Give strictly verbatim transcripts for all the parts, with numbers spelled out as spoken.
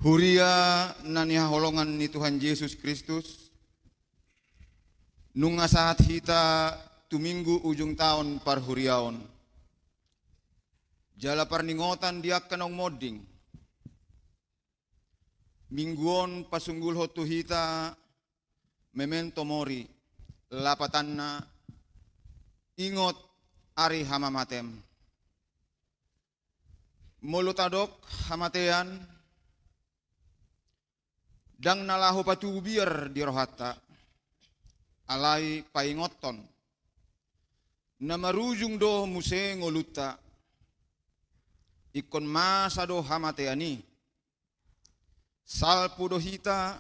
Huria na nihaholongan ni Tuhan Jesus Kristus, nunga sahat hita tu minggu ujung taon parhuriaon. Jala parningotan di angka naung monding. Minggu on pasunggulhon tu hita memento mori, lapatanna ingot ari hamamatem. Molo tadok hamatean, ndang na laho patubu biar di rohanta, alai paingothon. Na marujung do muse ngolunta, ingkon masa do hamatean i. Salpu do hita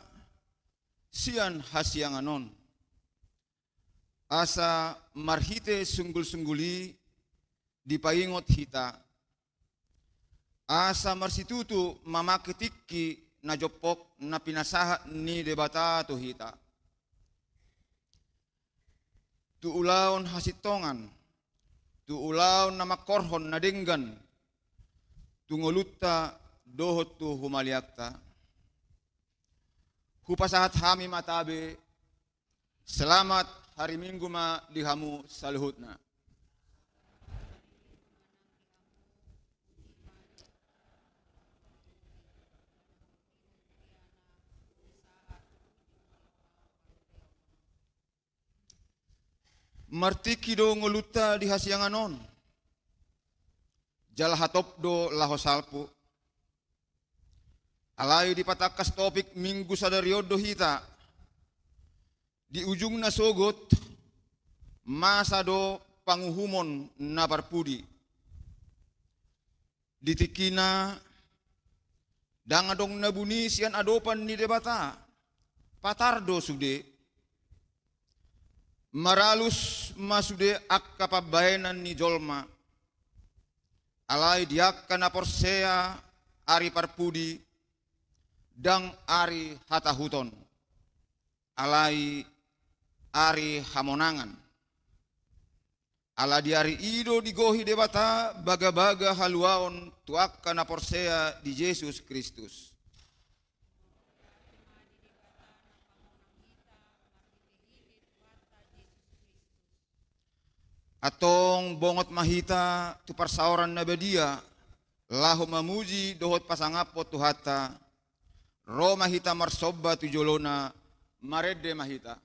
sian hasiangan on. Asa marhite sunggul-sunggul i dipaingot hita. Asa marsitutu mamangke tingki na jompok na pinasahat ni Debata tu hita. Tu ulaon hasintongan, tu ulaon na mangkorhon na denggan, tu ngolunta dohot tu humaliangta. Hupasahat hami ma tabe, selamat hari Minggu ma di hamu saluhutna. Martingki do ngolunta di hasiangan on. Jala hatop do laho salpu. Alai dipatangkas topik Minggu sadari on do hita. Di ujungna sogot, masa do panguhumon na parpudi. Di tingkina, ndang adong na buni sian adopan ni Debata, patar do sude. Maralus ma sude angka pambahenan ni jolma. Alai di angka na porsea ari parpudi, ndang ari hatahuton, alai ari hamonangan. Ala di ari i do digohi Debata bagabaga haluaon tu angka na porsea di Jesus Kristus. Antong bongot ma hita tu parsaoran na badia, laho mamuji dohot pasangaphon Tuhanta. Ro ma hita marsomba tu jolona, marende ma hita.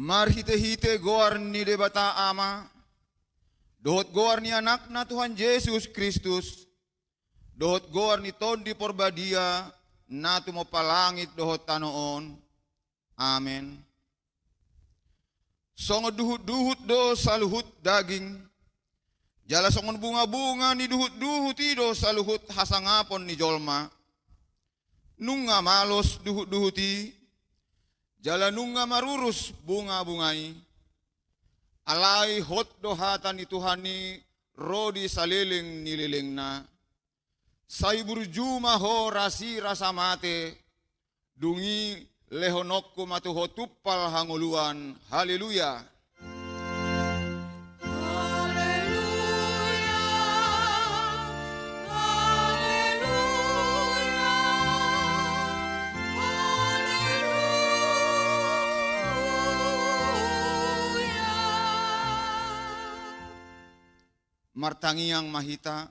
Marhite-hite goar ni Debata Ama, dohot goar ni Anakna Tuhan Jesus Kristus, dohot goar ni Tondi Porbadia, na tumompa langit dohot tano on. Amen. Songon duhut-duhut do saluhut daging, jala songon bunga-bunga ni duhut-duhut i do saluhut hasangapon ni jolma. Nunga malos duhut-duhut i, jala nunga marurus bunga-bunga i. Alai hot do hata ni Tuhan i ro di saleleng ni lelengna. Sai burju ma ho rasirasa mate, dung i lehononku ma tu ho tumpal hangoluan. Haleluya. Haleluya. Haleluya. Haleluya. Martangiang ma hita.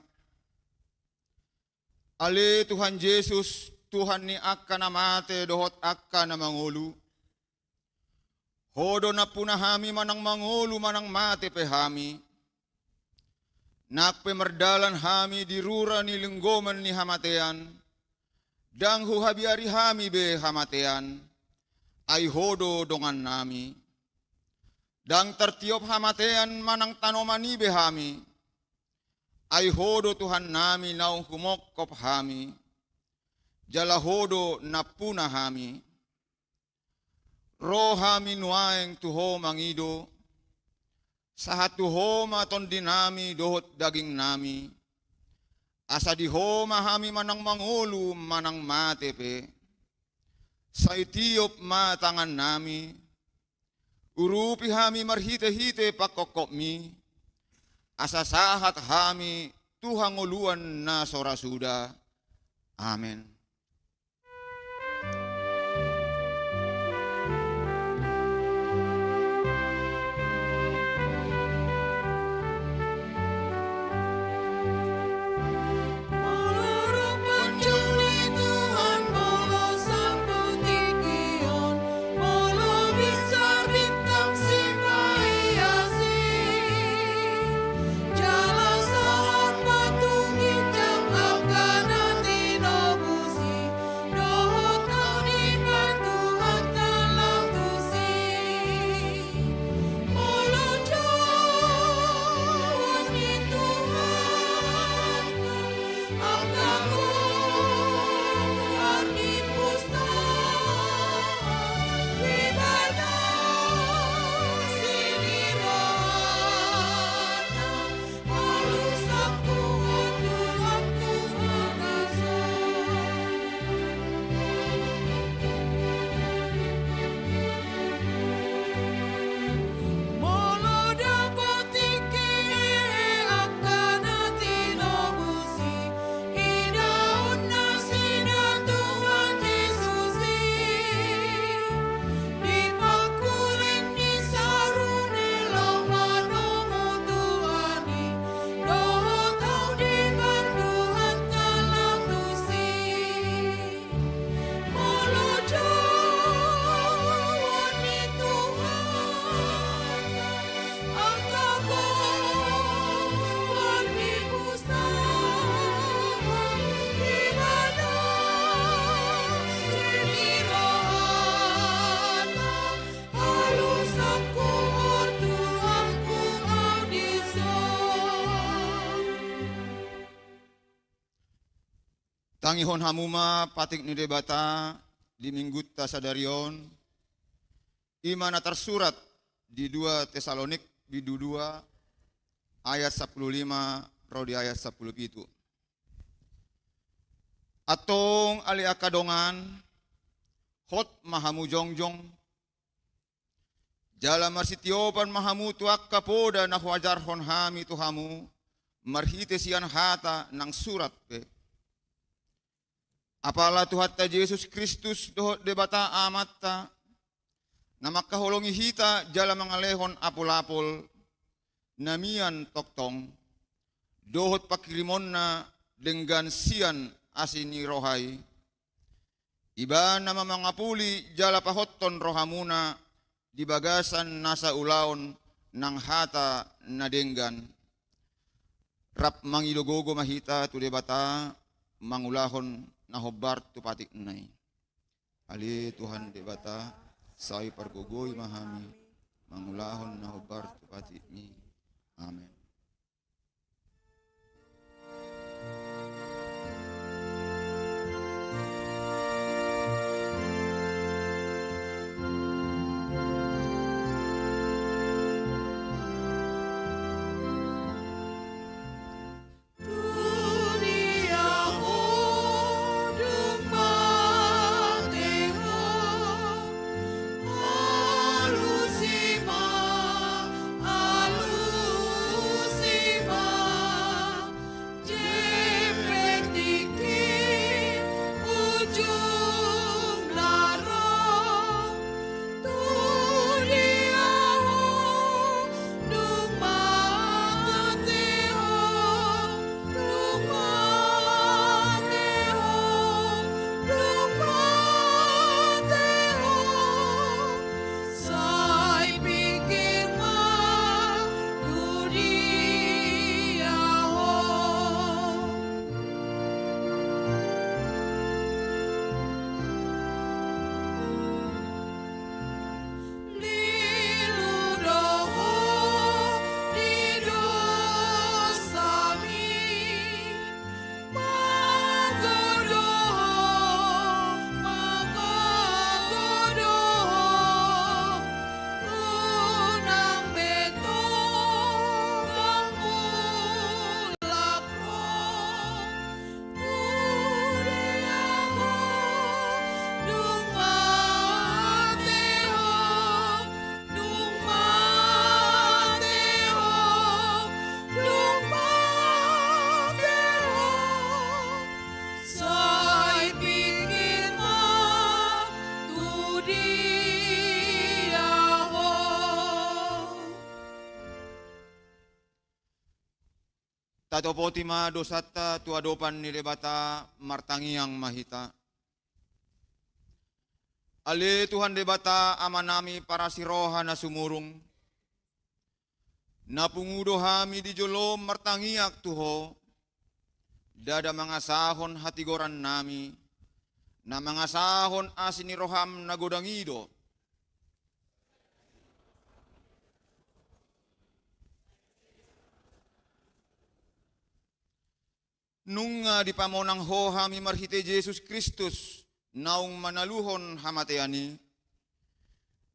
Ale Tuhan Jesus, Tuhan ni angka na mate dohot angka na mangolu. Ho do nampuna hami manang mangolu manang mate pe hami. Nang pe mardalan hami di rura ni linggoman ni hamatean, ndang huhabiari hami be hamatean, ai ho do dongannami. Ndang tartiop hamatean manang tanoman i be hami, ai ho do Tuhannami naung humongkop hami, jala ho do nampuna hami. Ro hami nuaeng tu ho mangido, sahat tu ho ma tondinami dohot dagingnami, asa di ho ma hami manang mangolu manang mate pe. Sai tiop ma tangannami, urupi hami marhite-hite pangkophopmi, asa sahat hami tu hangoluan na so ra suda. Amen. Tangihon hamu ma patik ni Debata di minggunta sadari on, i ma na tarsurat di dua Tesalonik bindu dua ayat sampulu lima ro di ayat sampulu pitu. Antong ale angka dongan, hot ma hamu jongjong, jala marsitiopan ma hamu tu angka poda na huajarhon hami tu hamu marhite sian hata nang surat pe. Apala Tuhanta Jesus Kristus dohot Debata Amanta, na mangkaholongi hita jala mangalehon apul-apul na mian tongtong, dohot pangkirimonna denggan sian asi ni roha i. Ibana ma mangapuli jala pahothon rohamuna di bagasan nasa ulaon nang hata na denggan. Rap mangido gogo ma hita tu Debata mangulahon na hombar tu patikna i. Ale Tuhan Debata, sai pargogoi ma hami mangulahon na hombar tu patikmi. Amen. Sai pikir ma tu dia ho. Lilu do ho di dosami. Mago do ho, mago do ho, unang be tonggang mulak ho. Ude ho, dung mate ho, dung mate ho, dung mate ho. Sai pikir ma tu dia ho. Tatopoti ma dosanta tu adopan ni Debata, martangiang ma hita. Ale Tuhan Debata, Amanami parasi roha na sumurung, na pungu do hami di jolo martangiang tu Ho, ndada mangasahon hatigorannami, na mangasahon asi ni roham na godang i do. Nunga dipamonang Ho hami marhite Jesus Kristus, naung manaluhon hamatean i,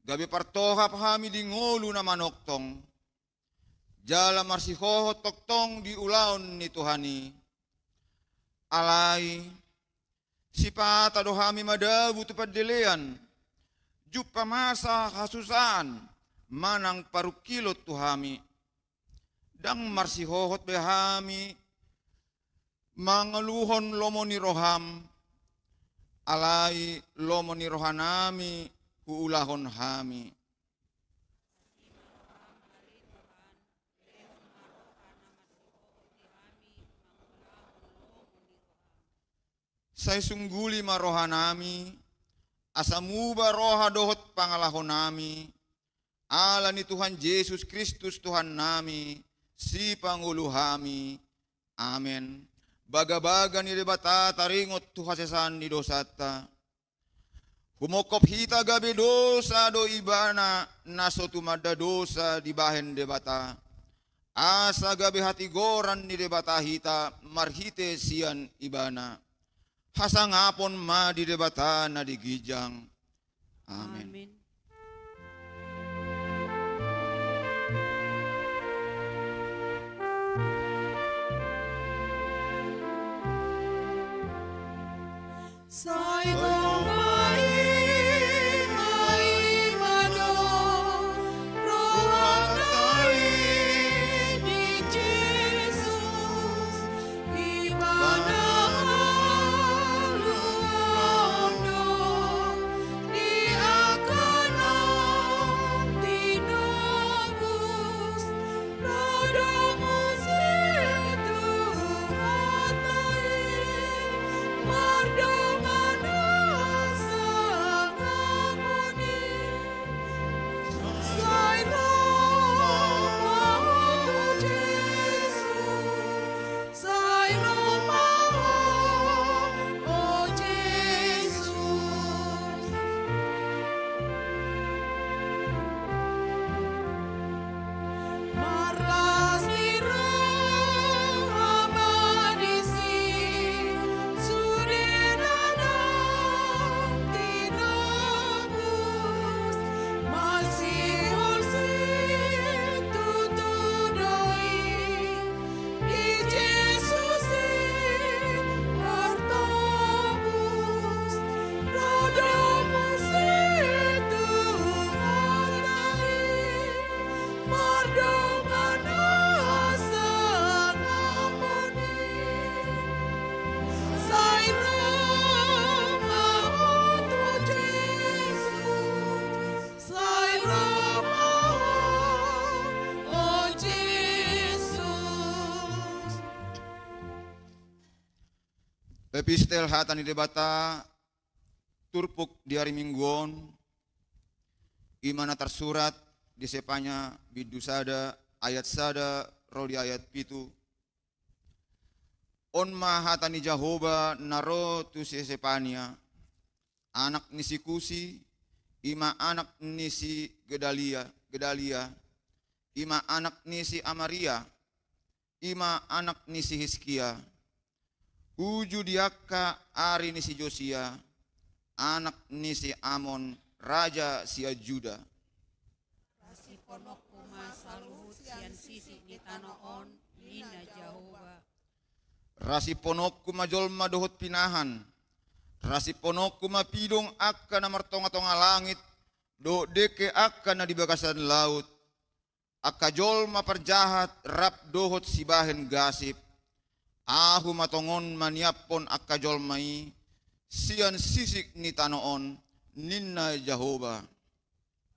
gabe partohap hami di ngolu na manongtong, jala marsihohot tongtong di ulaon ni Tuhan i. Alai, sipata do hami madabu tu pandelean, jumpa masa hasusaan, manang parungkilon tu hami. Ndang marsihohot be hami mangaluhon lomo ni roham, alai lomo ni rohanami huulahon hami. Sai sungguli ma rohanami, asa muba roha dohot pangalahonami, ala ni Tuhan Jesus Kristus Tuhannami, Sipangolu hami. Amen. Bagabaga ni Debata taringot tu hasesaan ni dosanta. Humongkop hita gabe dosa do Ibana na so tumanda dosa dibahen Debata. Asa gabe hatigoran ni Debata hita marhite sian Ibana. Hasangapon ma di Debata na di ginjang. Amen. Amen. Sai tong ma i, ma i ma do rohanta i di Jesus, Ibana haluaon do di angka na tinobus. Ro do muse tu hata i, mardongan Epistel hata ni Debata turpuk di ari Minggu on, i ma na tarsurat di Sefania bindu sada ayat sada ro di ayat pitu. On ma hata ni Jahowa na ro tu si Sefania, anak ni si Kusi, i ma anak ni si Gedalia, Gedalia, i ma anak ni si Amaria, i ma anak ni si Hiskia. Uju di angka ari ni si Josia, anak ni si Amon, raja sian Juda. Rasipononku ma saluhut sian sisik ni tano on, ninna Jahowa. Rasipononku ma jolma dohot pinahan. Rasipononku ma pidong angka na martongatonga langit, dohot dengke angka na di bagasan laut. Angka jolma parjahat rap dohot sibahen gasip. Ahu ma tongon maniaphon angka jolma i sian sisik ni tano on, ninna Jahowa.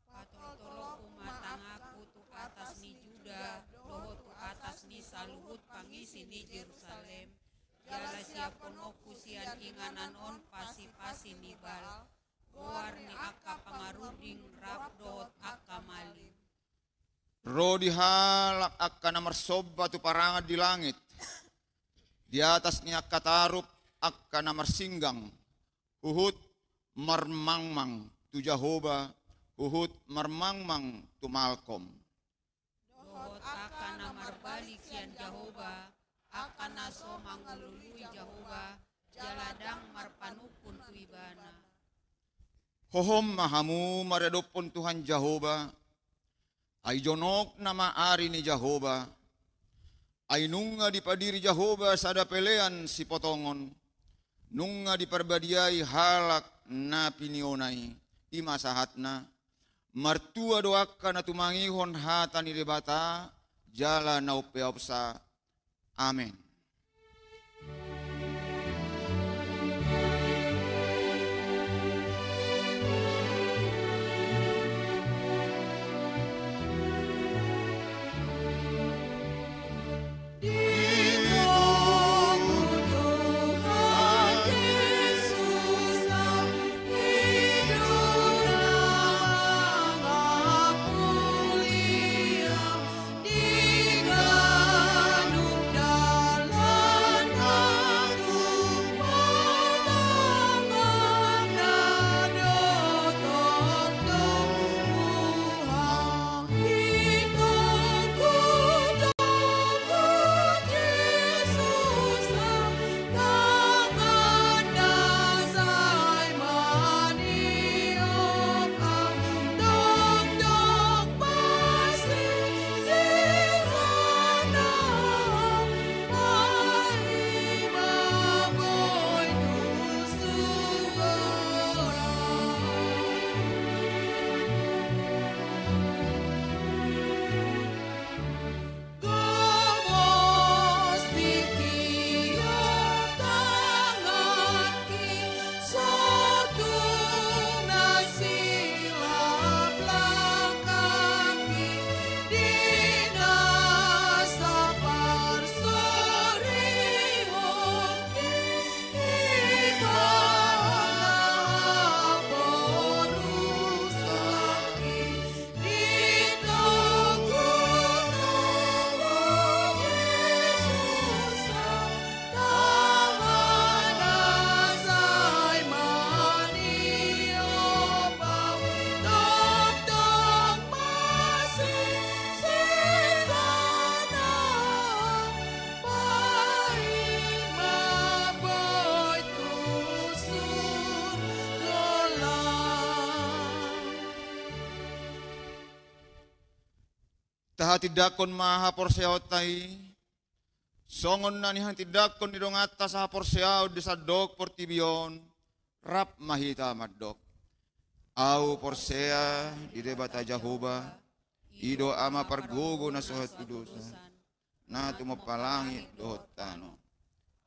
Patoltolonku ma tanganku tu atas ni Juda dohot tu atas ni saluhut pangisi ni Jerusalem, jala siaphononku sian inganan on pasipasi ni Baal, goar ni angka pangarunding rap dohot angka malim. Ro di halak angka na marsomba tu parangan di langit, di atas ni angka tarup angka na marsinggang, huhut marmangmang tu Jahowa, huhut marmangmang tu Malkom. Dohot angka na marbalik sian Jahowa, angka na so mangulului Jahowa, jala ndang marpanungkun tu Ibana. Hohom ma hamu maradophon Tuhan Jahowa, ai jonok nama ari ni Jahowa. Ai nunga dipadiri Jahowa sada pelean sipotongon, nunga diparbadiai halak na piniona i. I ma sahatna. Martua do angka na tumangihon hata ni Debata, jala na umpeopsa. Amen. Tahatindangkon ma haporseaonta i, songon na nihatindangkon ni donganta sahaporseaon di sandok portibi on, rap ma hita mandok. Ahu porsea di Debata Jahowa, i do Ama pargogo na so hatudosan, na tumompa langit dohot tano.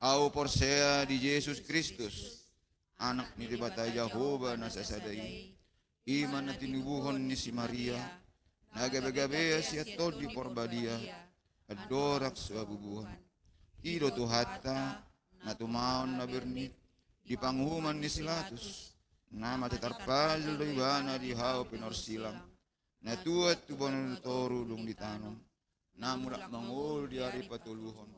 Ahu porsea di Jesus Kristus, Anak ni Debata Jahowa na sasada i, i ma na tinubuhon ni si Maria, na gabegabea sian Tondi Porbadia, andorang so habubuhan. I do Tuhanta, na tumaon na bernit di panguhuman ni si Latus, na mate tarpajal do ibana di hau pinorsilang, na tuat tu banua toru dung ditanom, na mulak mangolu di ari patoluhon,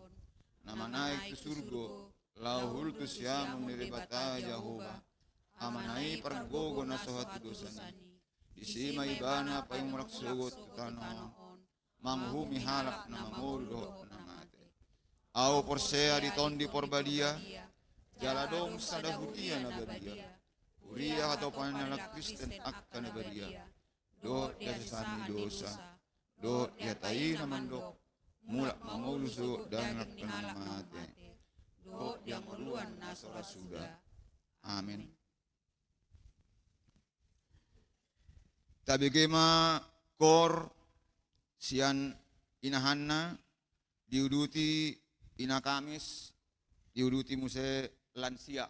na manaek tu surgo, laho hulhul tu siamun ni Debata Jahowa, Amana i pargogo na so hatudosan i. Disi ma ibana paimulak sogot tu tano on, manguhumi halak na mangolu dohot na mate. Ahu porsea di Tondi Porbadia, jala adong sada huria na badia, huria hatopan ni halak Kristen angka na badia, dohot di hasesaan ni dosa, dohot di hata i na mandok, mulak mangolu sogot daging angka na mate, dohot di hangoluan na so ra suda. Amen. Tabege ma koor sian inahanna, diuduti ina Kamis, diuduti muse lansia.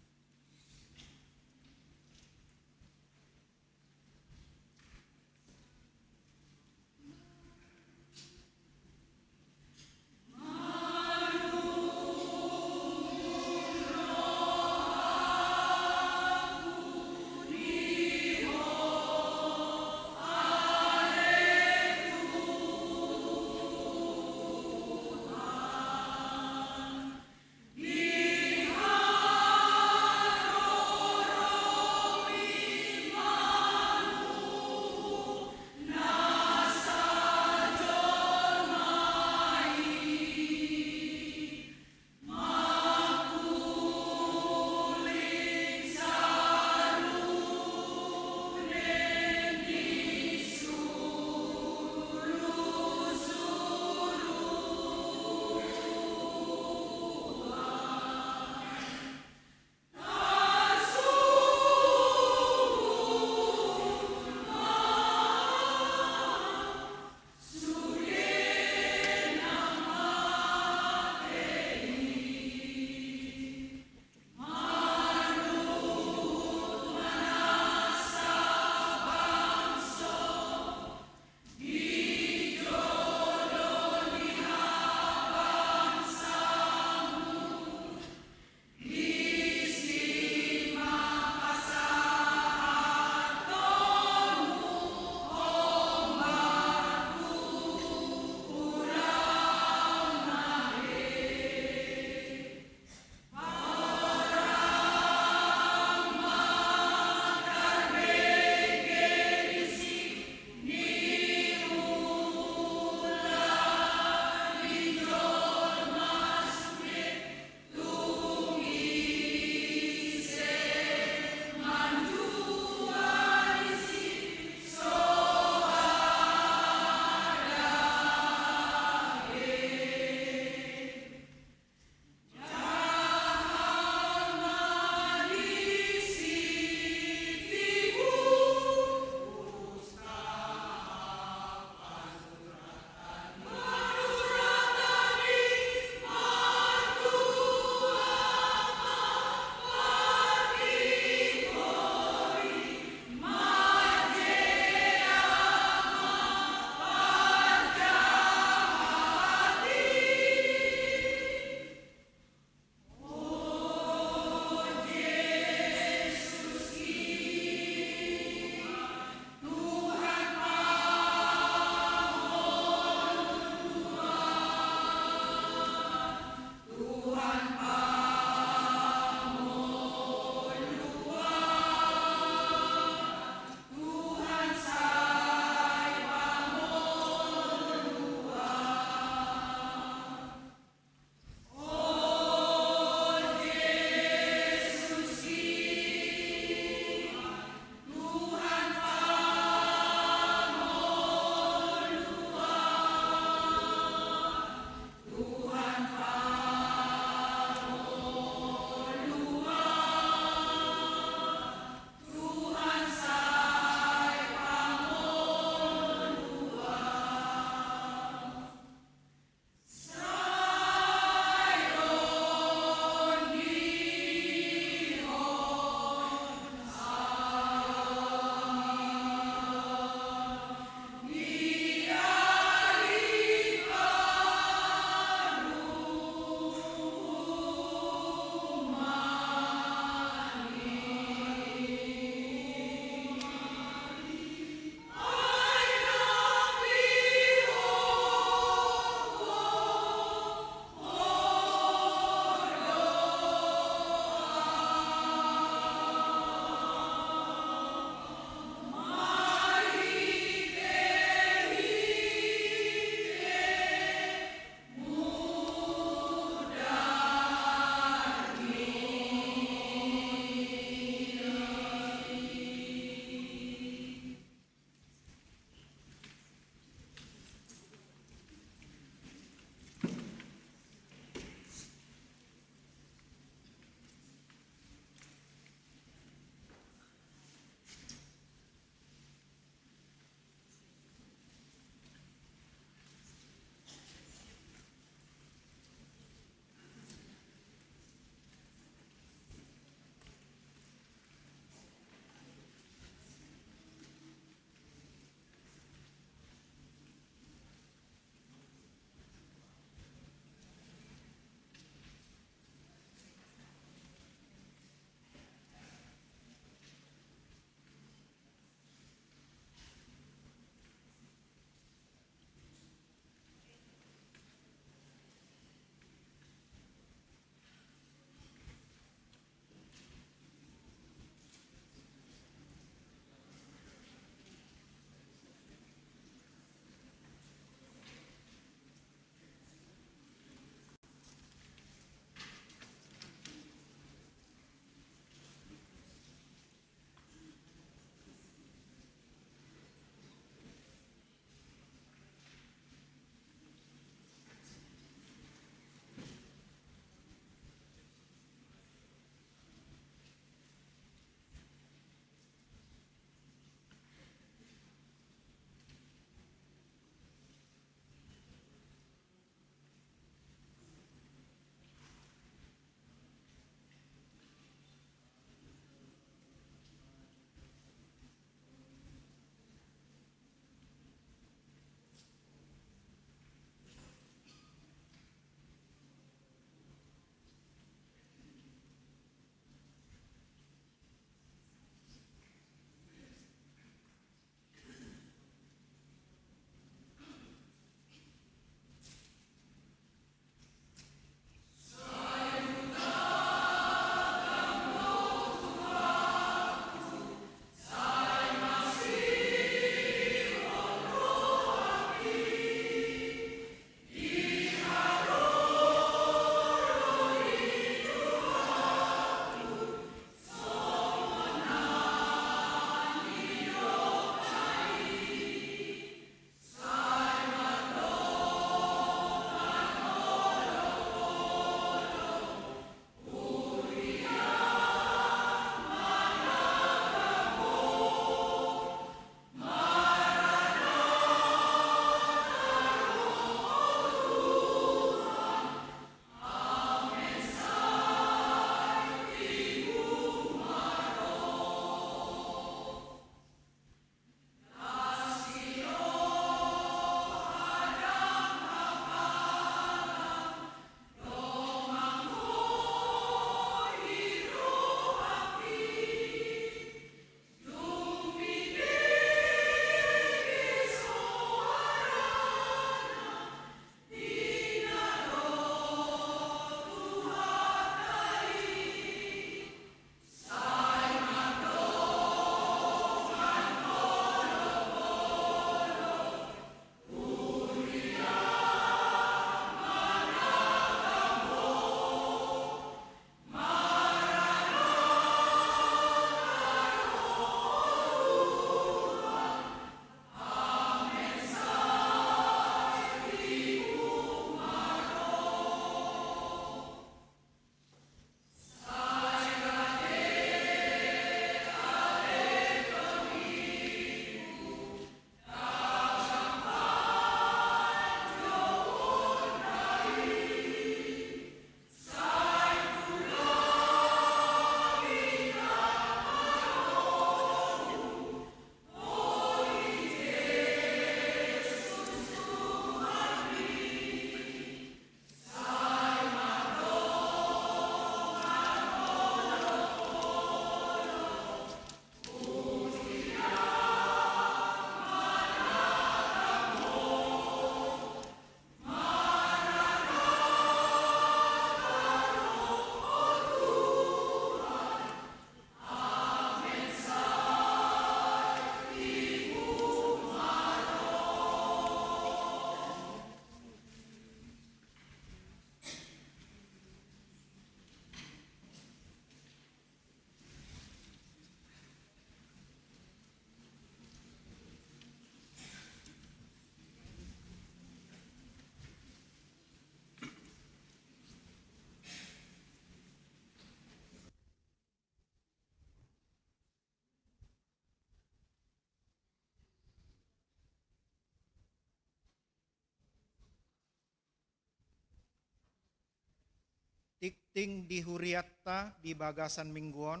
Tingting di hurianta di bagasan minggu on,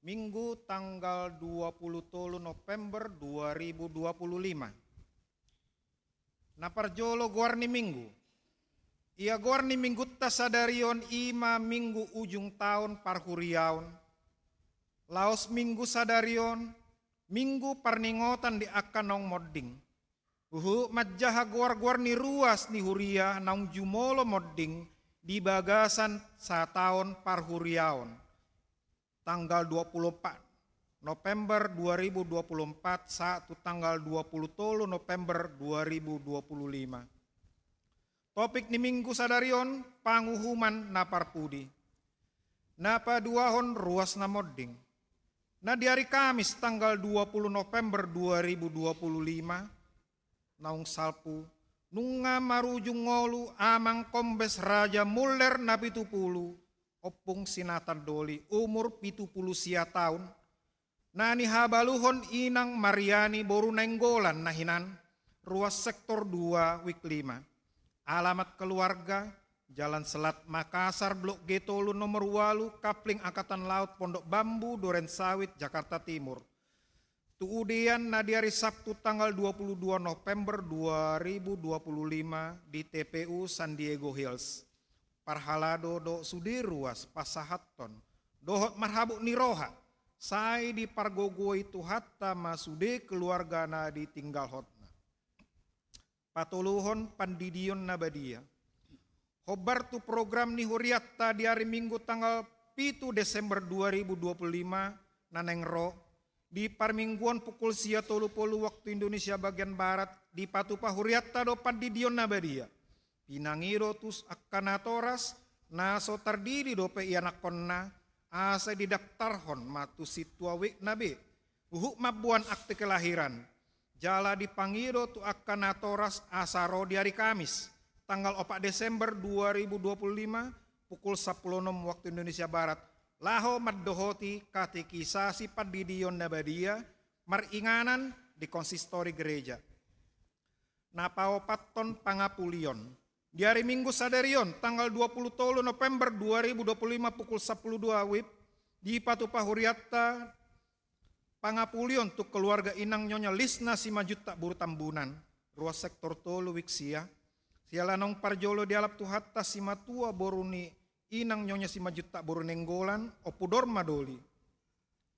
Minggu tanggal dua puluh tolu November dua ribu dua puluh lima. Na parjolo goar ni minggu. Ia goar ni minggunta sadari on i ma minggu ujung taon parhuriaon. Laos minggu sadari on, minggu parningotan di angka naung monding. Huhut manjaha goar-goar ni ruas ni huria naung jumolo monding di bagasan sataon parhuriaon. Tanggal dua puluh empat November dua ribu dua puluh empat sahat tu tanggal dua puluh tolu November dua ribu dua puluh lima. Topik ni minggu sadari on, panguhuman na parpudi. Na paduahon, ruas na monding. Na di ari Kamis tanggal dua puluh November dua ribu dua puluh lima, naung salpu, nunga marujung ngolu Amang Kombes Raja Muller na pitu pulu, Ompung Sinatan Doli, umur pitu pulu sia taon, na nihabaluhon Inang Mariani boru Nainggolan na hinan, ruas sektor dua, wik lima. Alamat keluarga, Jalan Selat Makassar, Blok G tolu, nomor ualu, Kapling Angkatan Laut, Pondok Bambu, Duren Sawit, Jakarta Timur. Tu udean na di ari Sabtu tanggal dua puluh dua November dua ribu dua puluh lima di T P U San Diego Hills. Parhalado dohot sude ruas pasahathon dohot marhabot ni roha, sai dipargogoi Tuhanta ma sude keluarga na ditinggalhonna. Patoluhon, pandidion na badia. Hombar tu program ni hurianta di ari Minggu tanggal pitu Desember dua ribu dua puluh lima na naeng ro, di parmingguon pukul sia tolu pulu waktu Indonesia bagian barat, dipatupa hurianta do pandidion na badia. Pinangido tu angka natoras, na so tardidi dope ianakhonna, asa didaftarhon ma tu sintua wikna be, huhut mamboan akte kelahiran. Jala dipangido tu angka natoras asa ro di ari Kamis, tanggal opat Desember dua ribu dua puluh lima, pukul sampulu onom waktu Indonesia Barat, laho mandohoti katekisasi pandidion na badia, maringanan di konsistori gereja. Na paopathon, pangapulion. Di ari Minggu sadari on, tanggal dua puluh tolu November dua ribu dua puluh lima pukul sampulu dua wib, dipatupa hurianta pangapulion tu keluarga Inang Nyonya Lisna Simanjuntak boru Tambunan, ruas sektor tolu, wik sia. Siala naung parjolo dialap Tuhanta simatua boru ni Inang Nyonya Simanjuntak boru Nainggolan, Ompu Dorma Doli,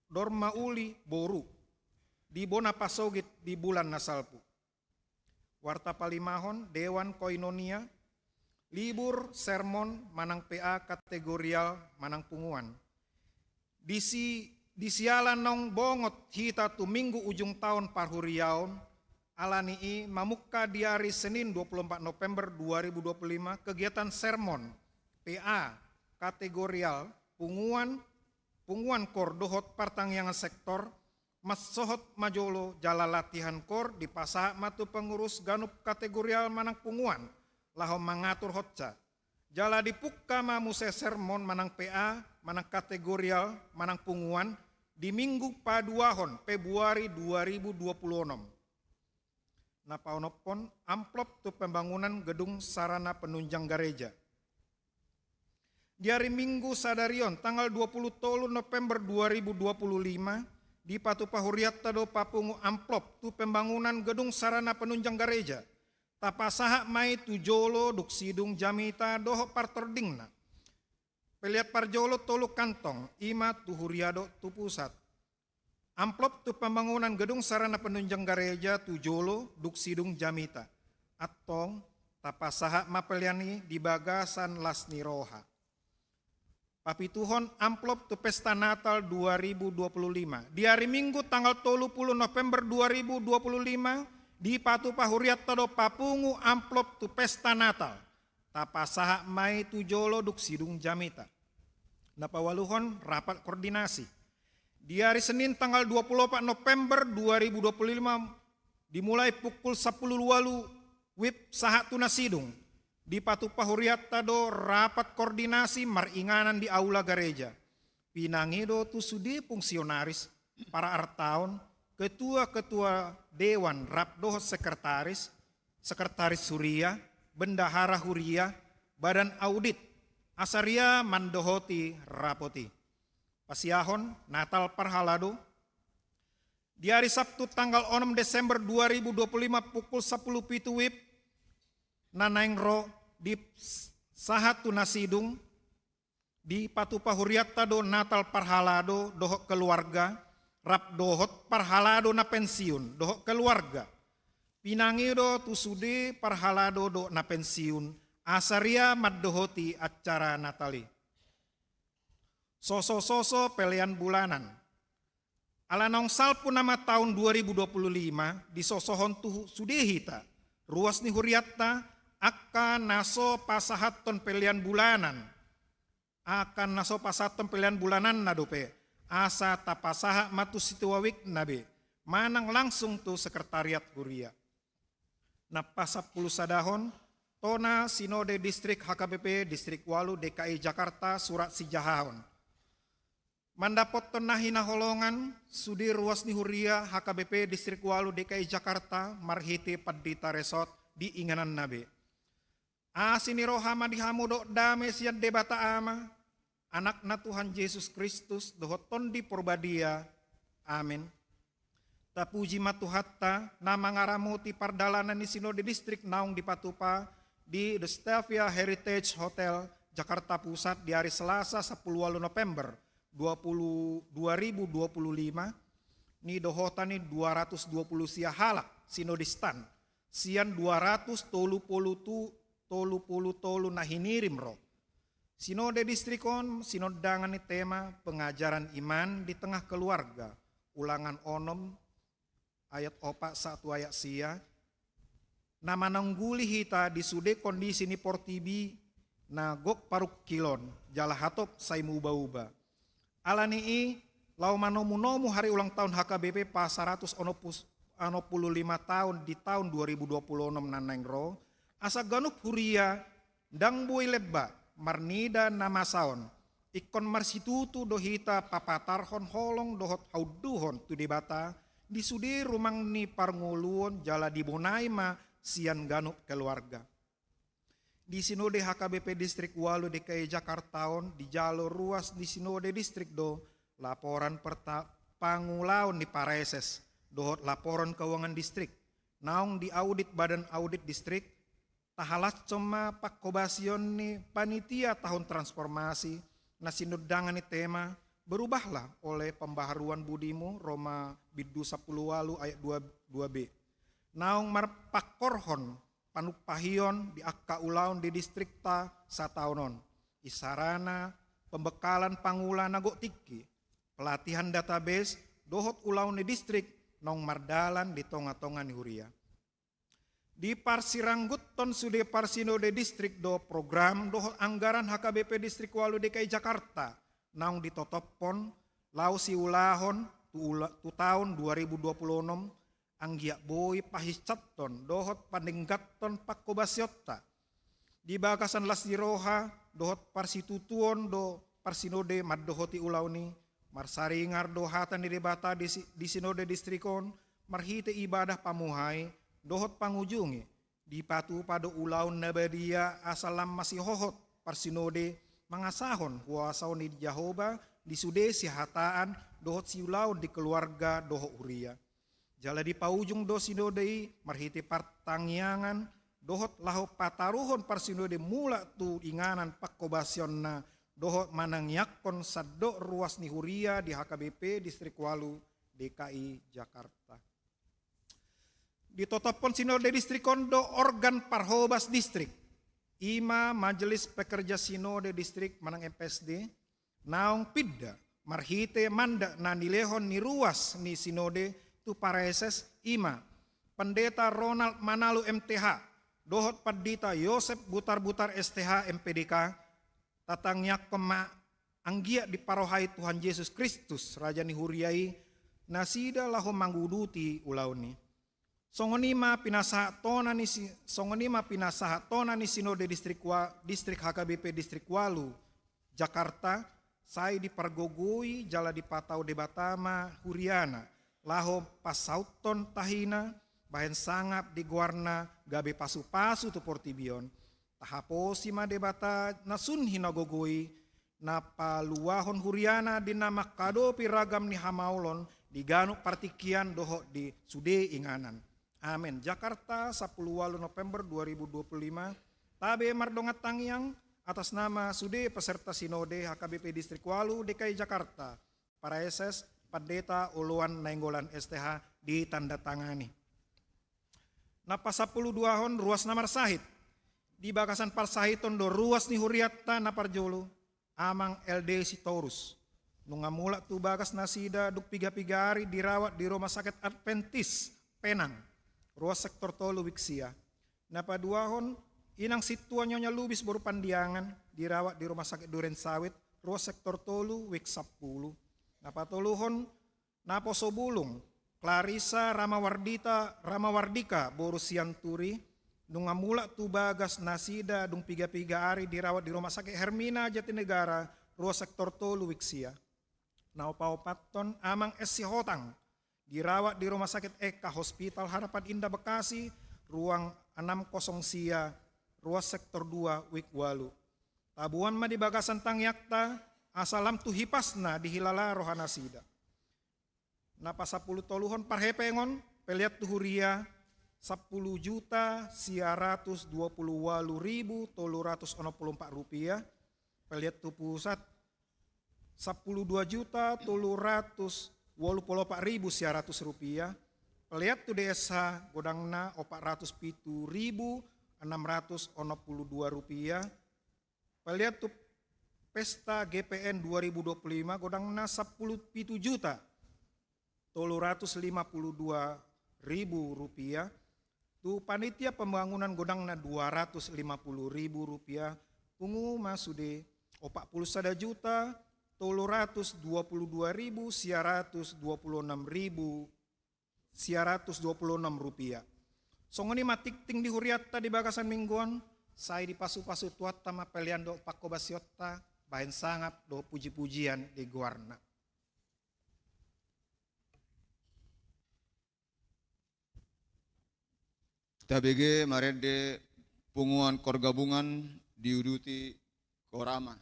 Dorma Uli boru, di bona pasogit di bulan na salpu. Warta palimahon, Dewan Koinonia, libur, sermon, manang P A kategorial, manang punguan. Di si, di siala naung bongot hita tu Minggu ujung taon parhuriaon, alani i mamungka di ari Senin dua puluh empat November dua ribu dua puluh lima kegiatan sermon, P A kategorial, punguan, punguan kor dohot partangiangan sektor, mansohot ma jolo jala latihan kor dipasahat ma tu pengurus ganup kategorial manang punguan, laho mangatur honsa. Jala dipungka ma muse sermon manang P A, manang kategorial, manang punguan, di Minggu paduahon Februari dua ribu dua puluh onom. Na paonomhon, amplop tu pembangunan gedung sarana penunjang gareja. Di ari Minggu sadari on, tanggal dua puluh tolu November dua ribu dua puluh lima, dipatupa hurianta do papungu amplop tu pembangunan gedung sarana penunjang gareja. Tapasahat ma i tu jolo dung sidung jamita dohot partordingna. Pelean parjolo tolu kantong, i ma tu huria dohot tu pusat. Amplop tu pembangunan gedung sarana penunjang gareja tu jolo dung sidung jamita. Antong, tapasahat ma pelean i di bagasan las ni roha. Papituhon, amplop tu pesta Natal dua ribu dua puluh lima. Di ari Minggu tanggal tolu pulu November dua ribu dua puluh lima, dipatupa hurianta do papungu amplop tu pesta Natal. Tapasahat ma i tu jolo dung sidung jamita. Na paualuhon, rapat koordinasi. Di ari Senin tanggal dua pulu opat November dua ribu dua pulu lima, dimulai pukul sampulu ualu wib sahat tu na sidung, dipatupa hurianta do rapat koordinasi maringanan di aula gareja. Pinangido tu sude fungsionaris, para artaon, ketua-ketua dewan rap dohot sekretaris, sekretaris huria, bendahara huria, badan audit, Asa ria mandohoti rapot i. Pasiahon Natal parhalado. Di ari Sabtu tanggal onom Desember dua ribu dua puluh lima pukul sapuluh pitu wib na naeng ro di s-, sahat tu na sidung, dipatupa hurianta do Natal parhalado dohot keluarga, rap dohot parhalado na pensiun dohot keluarga. Pinangido tu sude parhalado dohot na pensiun, asa ria mandohoti acara Natal i. Soso-soso pelean bulanan. Ala naung salpu nama taon dua ribu dua puluh lima, disosohon tu sude hita, ruas ni hurianta, angka na so pasahathon pelean bulanan, angka na so pasahathon pelean bulananna dope, asa tapasahat ma tu situawikna be, manang langsung tu sekretariat huria. Na pasampulu sadahon, tona Sinode Distrik H K B P Distrik Ualu D K I Jakarta surat sijahahon. Mandapothon na hinaholongan, sude ruas ni huria H K B P Distrik Ualu D K I Jakarta marhite Pandita Resort di ingananna be. Asi ni roha ma di hamu dohot dame sian Debata Ama, Anakna Tuhan Jesus Kristus, dohot Tondi Porbadia. Amen. Tapuji ma Tuhanta, na mangaramoti pardalanan ni Sinode Distrik naung dipatupa di The Stavia Heritage Hotel, Jakarta Pusat, di ari Selasa, sapuluh ualu November, dua puluh, dua ribu dua puluh lima, nidohotan ni dua ratus dua puluh sia halak sinodistan, sian dua ratus tolu puluh tu-, tolu puluh tolu na hinirim ro. Sinode Distrik on sinondangan ni tema pengajaran iman di tengah keluarga, Ulangan onom ayat opat sahat tu ayat sia, na manangguli hita di sude kondisi ni portibi na gok parungkilon, jala hatop sai muba-uba. Ala ni i, laho manomu-nomu hari ulang tahun H K B P pasaratus onom puluh lima taon di taon dua ribu dua puluh onom na naeng ro, asa ganup huria ndang boi lemba marnida na masa on, ingkon marsitutu do hita papatarhon holong dohot haunduhon tu Debata di sude rumang ni parngoluon jala dibonai ma sian ganup keluarga. Di Sinode H K B P Distrik Ualu D K I Jakarta on dijalo ruas ni Sinode Distrik do laporan perta-, pangulaon ni pareses dohot laporan keuangan distrik naung diaudit Badan Audit Distrik. Tahalashon ma pangkobasion ni panitia tahun transformasi na sinondangan ni tema Berubahlah oleh Pembaharuan Budimu, Roma bindu sapuluh ualu ayat dua, dua B. Naung marpangkorhon panumpahion di angka ulaon di distrikta sataon on. Isarana pembekalan pangula na gok tingki, pelatihan database, dohot ulaon ni distrik naung mardalan di tonga-tonga ni huria. Diparsirangguthon sude parsinode distrik do program dohot anggaran H K B P Distrik Ualu D K I Jakarta naung ditotophon laho siulahon tu ula-, tu taon dua ribu dua puluh onom, anggiat boi pahinsathon dohot pandengganhon pangkobasionta. Di bagasan las ni roha dohot parsitutuon do parsinode mandohoti ulaon i, marsaringar do hata ni Debata di si-, di sinode distrik on, marhite ibadah pamuhai dohot pangujungi, dipatupa do ulaon na badia asa lam masihohot parsinode mangasahon huaso ni Jahowa di sude sihataan dohot siulaon di keluarga dohot huria. Jala dipaujung do sinode i marhite partangiangan dohot laho pataruhon parsinode mulak tu inganan pangkobasionna dohot manangianghon sandok ruas ni huria di H K B P Distrik Ualu D K I Jakarta. Ditotophon sinode distrik on do organ parhobas distrik, i ma Majelis Pekerja Sinode Distrik manang M P S D, naung pinda marhite mandat na nilehon ni ruas ni sinode tu pareses, i ma Pendeta Ronald Manalu M T H dohot Pandita Yosep Butarbutar S T H M P D K, tatangianghon ma anggiat diparrohai Tuhan Jesus Kristus, Raja ni huria i, nasida laho manguduti ulaon i. Songon i ma pinasahat tona ni si-, songon i ma pinasahat tona ni sinode distrik Ua-, distrik H K B P Distrik Ualu Jakarta, sai dipargogoi jala dipatau Debata ma huriana, laho pansauthon tahina, bahen sangap di goarna gabe pasu-pasu tu portibi on. Tahaposi ma Debata na sun hinagogo i, na paluahon huriana di na mangkadopi ragam ni hamaolon di ganup partingkian dohot di sude inganan. Amen. Jakarta, sampulu ualu November dua ribu dua puluh lima. Tabe mardongan tangiang atas nama sude peserta sinode H K B P Distrik ualu D K I Jakarta, Praeses Pandeta Oloan Nainggolan S T H, ditandatangani. Na pasampulu duahon ruas na marsahit. Di bagasan parsahiton do ruas ni hurianta na parjolo, Amang L D Sitorus. Nunga mulak tu bagas nasida dung piga-piga ari dirawat di Rumah Sakit Adventist Penang, ruas sektor tolu wik sia. Na paduahon, Inang Sintua Nyonya Lubis boru Pandiangan, dirawat di Rumah Sakit Duren Sawit, ruas sektor tolu wik sampulu. Na patoluhon, Naposo Bulung, Clarissa Ramawardita, Ramawardika boru Sianturi, nunga mulak tu bagas nasida dung piga-piga ari dirawat di Rumah Sakit Hermina Jatinegara, ruas sektor tolu wik sia. Na paopathon, Amang S Sihotang, dirawat di Rumah Sakit Eka Hospital Harapan Indah Bekasi, ruang enam kosong sia, ruas sektor dua wik ualu. Taboan ma di bagasan tangiangta, asa lam tu hipasna dihilala rohanasida. Na pasampulu toluhon parhepengon, pelean tu huria, sampulu juta sia ratus dua pulu ualu ribu tolu ratus onom pulu ompat rupiah. Pelean tu pusat, sampulu dua juta tolu ratus ualu pulu ompat ribu sia ratus rupiah. Pelean tu D S H, godangna opat ratus pitu ribu enam ratus onom pulu dua rupiah. Pelean tu pesta G P N dua ribu dua puluh lima, godangna sampulu pitu juta tolu ratus lima pulu dua ribu rupiah. Tu panitia pembangunan, godangna dua ratus lima pulu ribu rupiah. Pungu ma sude, opat pulu sada juta tolu ratus dua pulu dua ribu sia ratus dua pulu enam ribu sia ratus dua pulu enam rupiah. Songon i ma tingting di hurianta di bagasan minggu on, sai dipasu-pasu Tuhanta ma pelean dohot panghobasionta, bahen sangap dohot puji-pujian di goarna. Tabege marende punguan koor gabungan diuduti Korama.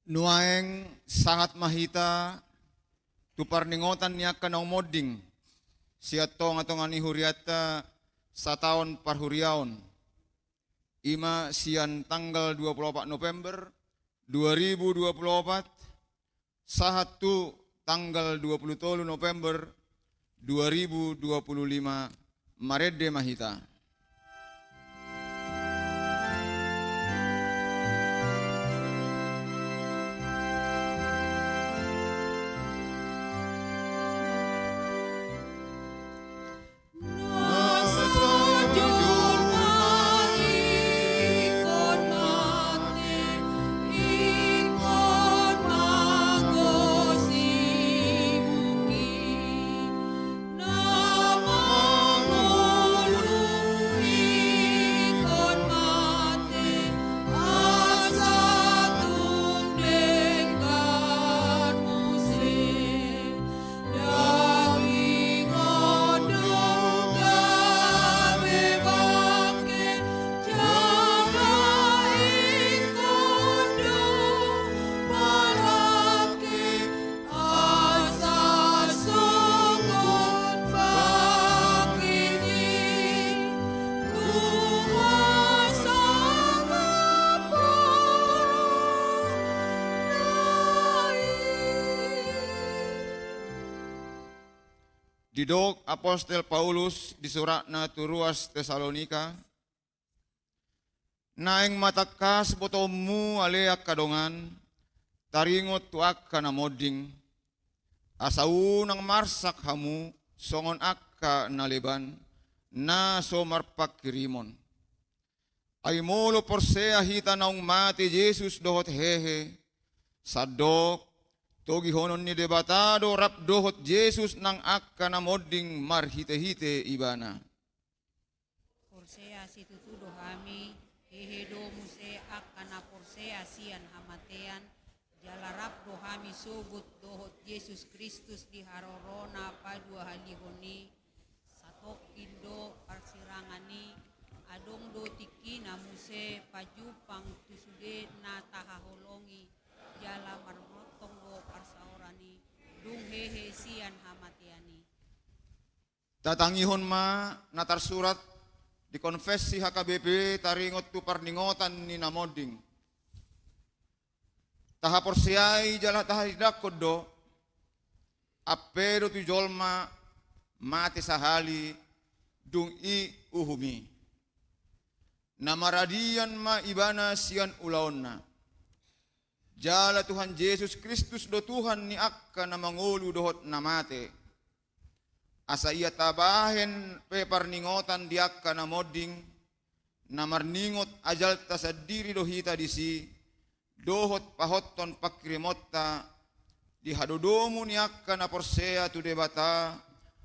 Nuaeng sahat ma hita tu parningotan ni angka naung monding sian tonga-tonga ni hurianta sataon parhuriaon. I ma sian tanggal dua puluh opat November dua ribu dua puluh opat sahat tu tanggal dua puluh tolu November dua ribu dua puluh lima. Marende ma hita. Didok apostel Paulus di suratna tu ruas Tesalonika, naeng ma tangkas botoonmu ale angka dongan, taringot tu angka na monding, asa unang marsak hamu songon angka na leban, na so marpangkirimon. Ai molo porsea hita naung mate Jesus dohot hehe, sandok togihonon ni Debata do rap dohot Jesus nang angka na monding marhite-hite Ibana. Porsea situtu do hami, hehe do muse angka na porsea sian hamatean, jala rap do hami sogot dohot Jesus Kristus di harorona paduahalihon i. Satongkin do parsirangan i, adong do tingkina muse pajumpang tu sude na tahaholongi, jala marmontong do parsaoran i, dung hehe sian hamatean i. Tatangihon ma na tarsurat di konfessi H K B P taringot tu parningotan ni na monding. Tahaporseai jala tahatindangkon do, ampe do tu jolma mate sahali, dung i uhum i. Na maradian ma ibana sian ulaonna. Jala Tuhan Jesus Kristus do Tuhan ni angka na mangolu dohot na mate. Asa ia tabahen pe parningotan di angka na monding, na marningot ajalta sandiri do hita disi, dohot pahothon pangkirimonta, di hadodomu ni angka na porsea tu Debata,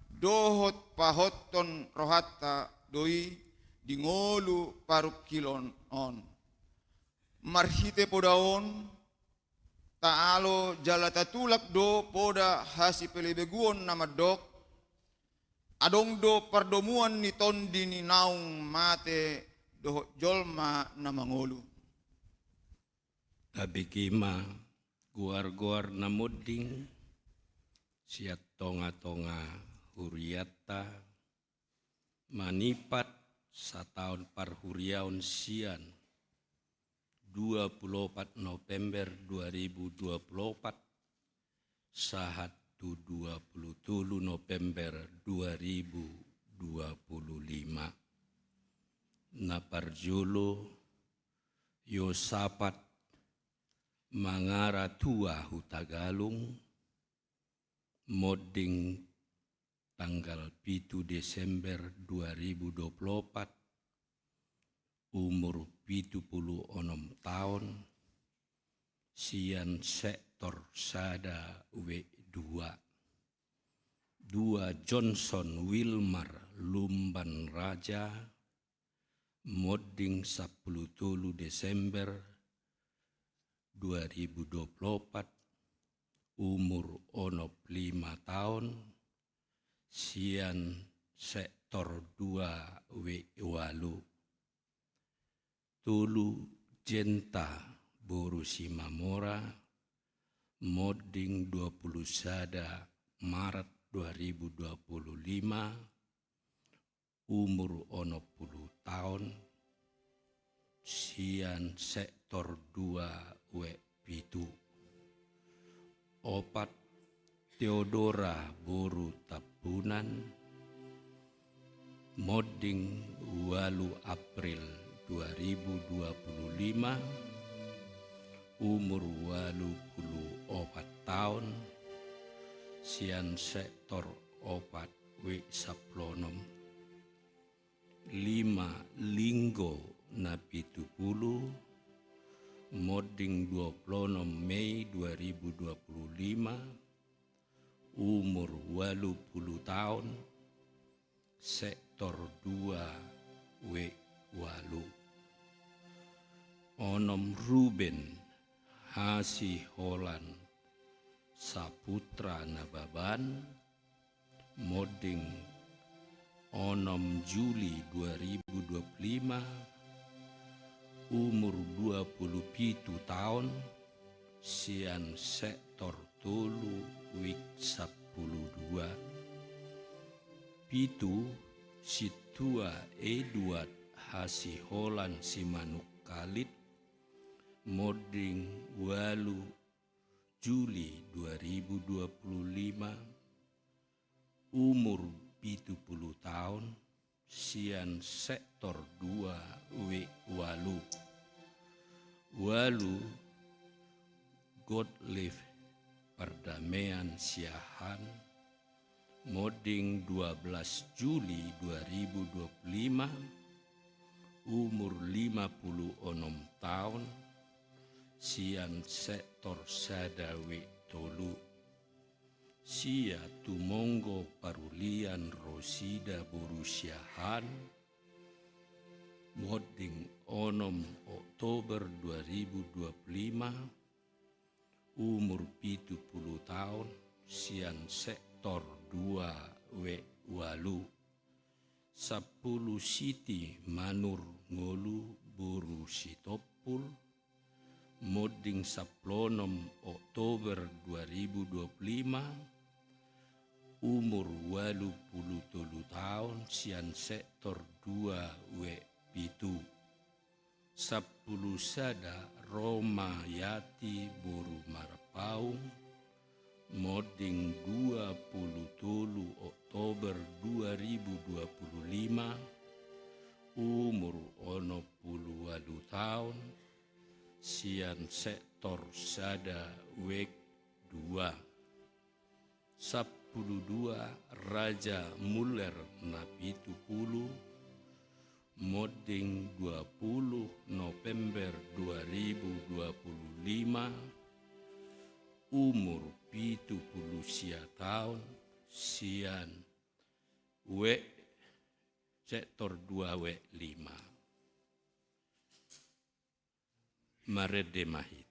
dohot pahothon rohanta do i di ngolu parungkilon on. Marhite poda on, taalo jala tatulak do poda hasipelebeguon na mandok, adong do pardomuan ni tondi ni naung mate dohot jolma na mangolu. Tabege ma goar-goar na monding sian tonga-tonga hurianta, manipat sataon parhuriaon sian dua puluh opat November dua ribu dua puluh opat sahat tu dua puluh tolu November dua ribu dua puluh lima. Na parjolo, Yosapat Mangaratua Hutagalung, monding tanggal pitu Desember dua ribu dua puluh opat, umur pitu puluh onom taon, sian sektor sada W dua. Dua, Johnson Wilmar Lumban Raja, monding sampulu tolu Desember dua ribu dua puluh opat, umur onom puluh lima taon, sian sektor dua W walu. Tolu, Jenta boru Simamora, Monding dua pulu sada Maret dua ribu dua pulu lima, umur onom pulu taon, sian sektor dua W pitu. Opat, Theodora boru Tambunan, monding ualu April dua ribu dua pulu lima, umur ualu pulu opat taon, sian sektor opat W sampulu onom. Lima, Linggo Napitupulu, monding dua pulu onom Mei dua ribu dua pulu lima, umur ualu pulu taon, sektor dua W ualu. Onom, Ruben Hasiholan Saputra Nababan, monding onom Juli dua ribu dua pulu lima, umur dua pulu pitu taon, sian sektor tolu W sampulu dua. Pitu, Sintua Eduard Hasiholan Simanungkalit, monding ualu Juli dua ribu dua pulu lima, umur pitu pulu taon, sian sektor dua W ualu. Ualu, Gottlieb Pardamean Siahaan, monding dua belas Juli dua ribu dua pulu lima, umur lima pulu onom taon, sian sektor sada W tolu. Sia, Tumonggo Parulian Rosida boru Siahaan, monding onom Oktober dua ribu dua pulu lima, umur pitu pulu taon, sian sektor dua W ualu. Sampulu, Siti Manurngolu boru Sitompul, monding sampulu onom Oktober dua ribu dua pulu lima, umur ualu pulu tolu taon, sian sektor dua W pitu. Sampulu sada, Romayati boru Marpaung, monding dua pulu tolu Oktober dua ribu dua pulu lima, umur onom pulu ualu taon, sian sektor sada W dua. Sampulu dua, Raja Muller Napitupulu, monding dua pulu November dua ribu dua pulu lima, umur pitu pulu sia taon, sian W, sektor dua W lima. Marende ma hita.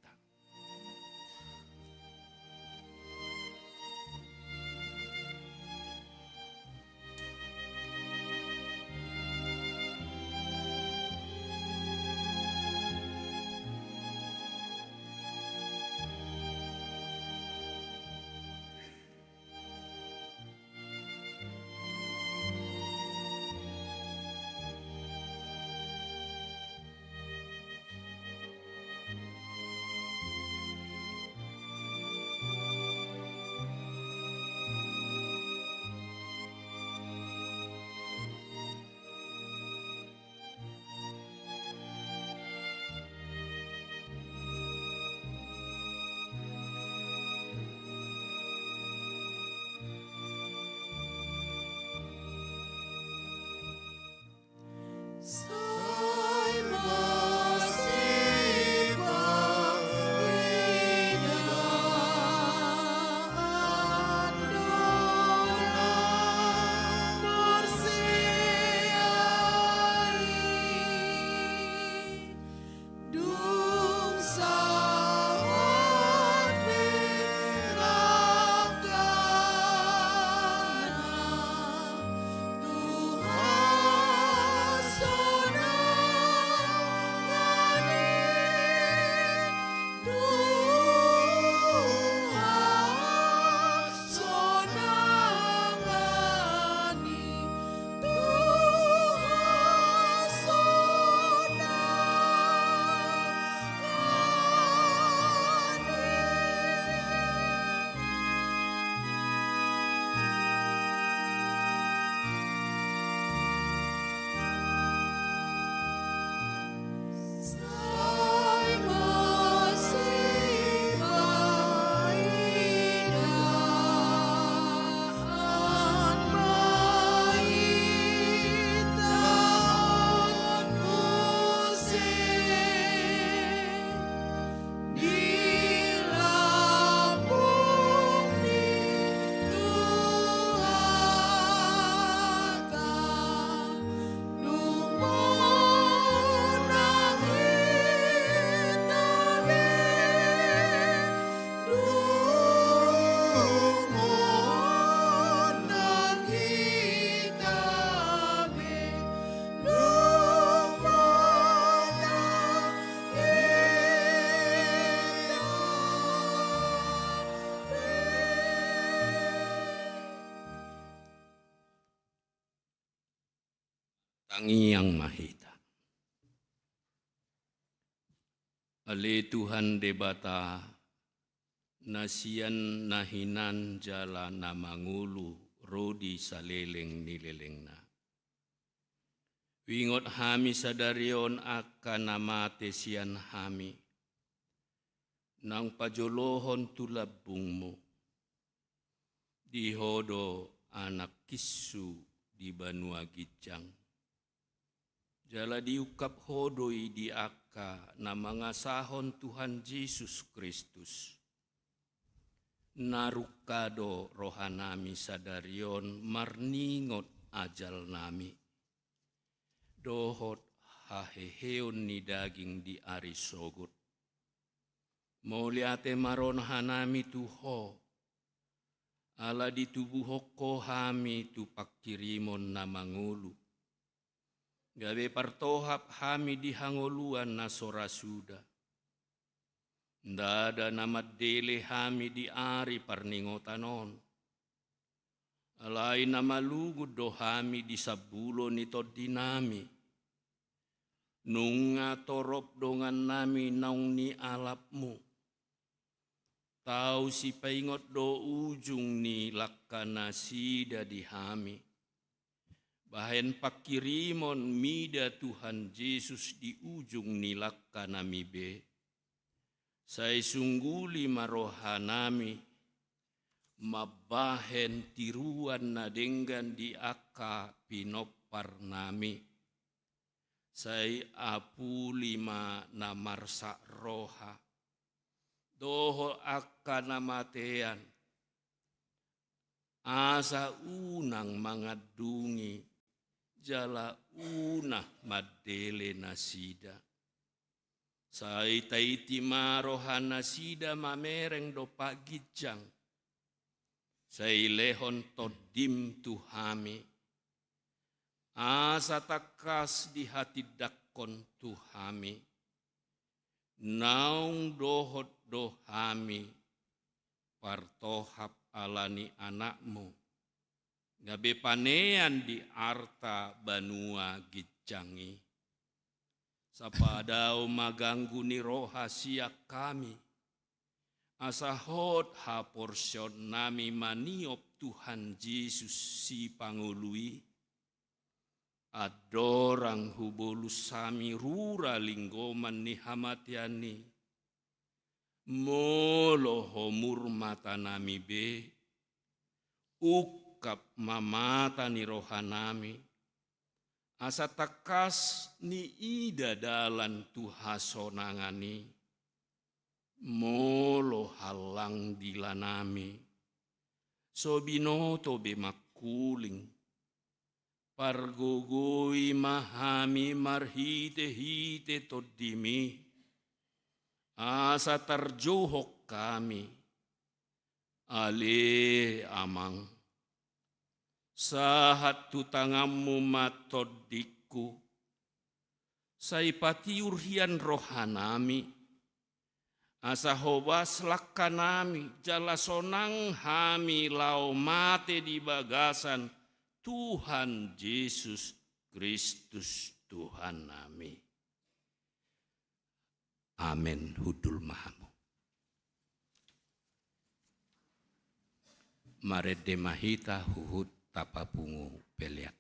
Tangiang ma hita. Ale Tuhan Debata, na sian na hinan jala na mangolu ro di saleleng ni lelengna. Huingot hami sadari on angka na mate sian hami, naung pajolohon tu lambungmu. Di Ho do anak kinsu di banua ginjang. Jala diungkap Ho do i di angka na mangasahon Tuhan Jesus Kristus. Na rungka do rohanami sadari on marningot ajalnami dohot haheheon ni daging di ari sogot. Mauliate ma rohanami tu Ho, ala ditubuhon Ho hami tu pangkirimon na mangolu. Gabe partohap hami di hangoluan na so ra suda. Ndada na mandele hami di ari parningotan on. Alai na malungun do hami di sambulo ni tondinami. Nunga torop dongannami naung nialapmu. Tau sipaingot do ujung ni langkanasida di hami. Bahen pangkirimon mida Tuhan Jesus di ujung ni langkanami be. Sai sungguli ma rohanami mambahen tiruan na denggan di angka pinomparnami. Sai apuli ma na marsak roha dohot angka na matean, asa unang mangandungi jala unang mandele nasida. Sai taiti ma rohanasida mamereng dompak ginjang. Sai lehon tondim tu hami, asa tangkas dihatindangkon tu hami. Naung dohot do hami partohap ala ni Anakmu, gabe panean di arta banua ginjang i. Sapadao ma ganggu ni roha sian hami, asa hot haporseaonnami maniop Tuhan Jesus Sipangolu i. Andorang hubolus hami rura linggoman ni hamatean i, molo homur matanami be, ungkap ma mata ni rohanami, asa tangkas niida dalan tu hasonangan i. Molo hallang dilanami, so binoto be mangkuling, pargogoi ma hami marhitehite tondimi, asa tarjouhon hami. Ale Amang, sahat tu tanganmu ma tondingku, sai patiur hian rohanami, asa hobas langkanami jala sonang hami laho mate di bagasan Tuhan Jesus Kristus Tuhannami. Amen. Hundul ma hamu. Marende ma hita huhut tapapungu peleanta.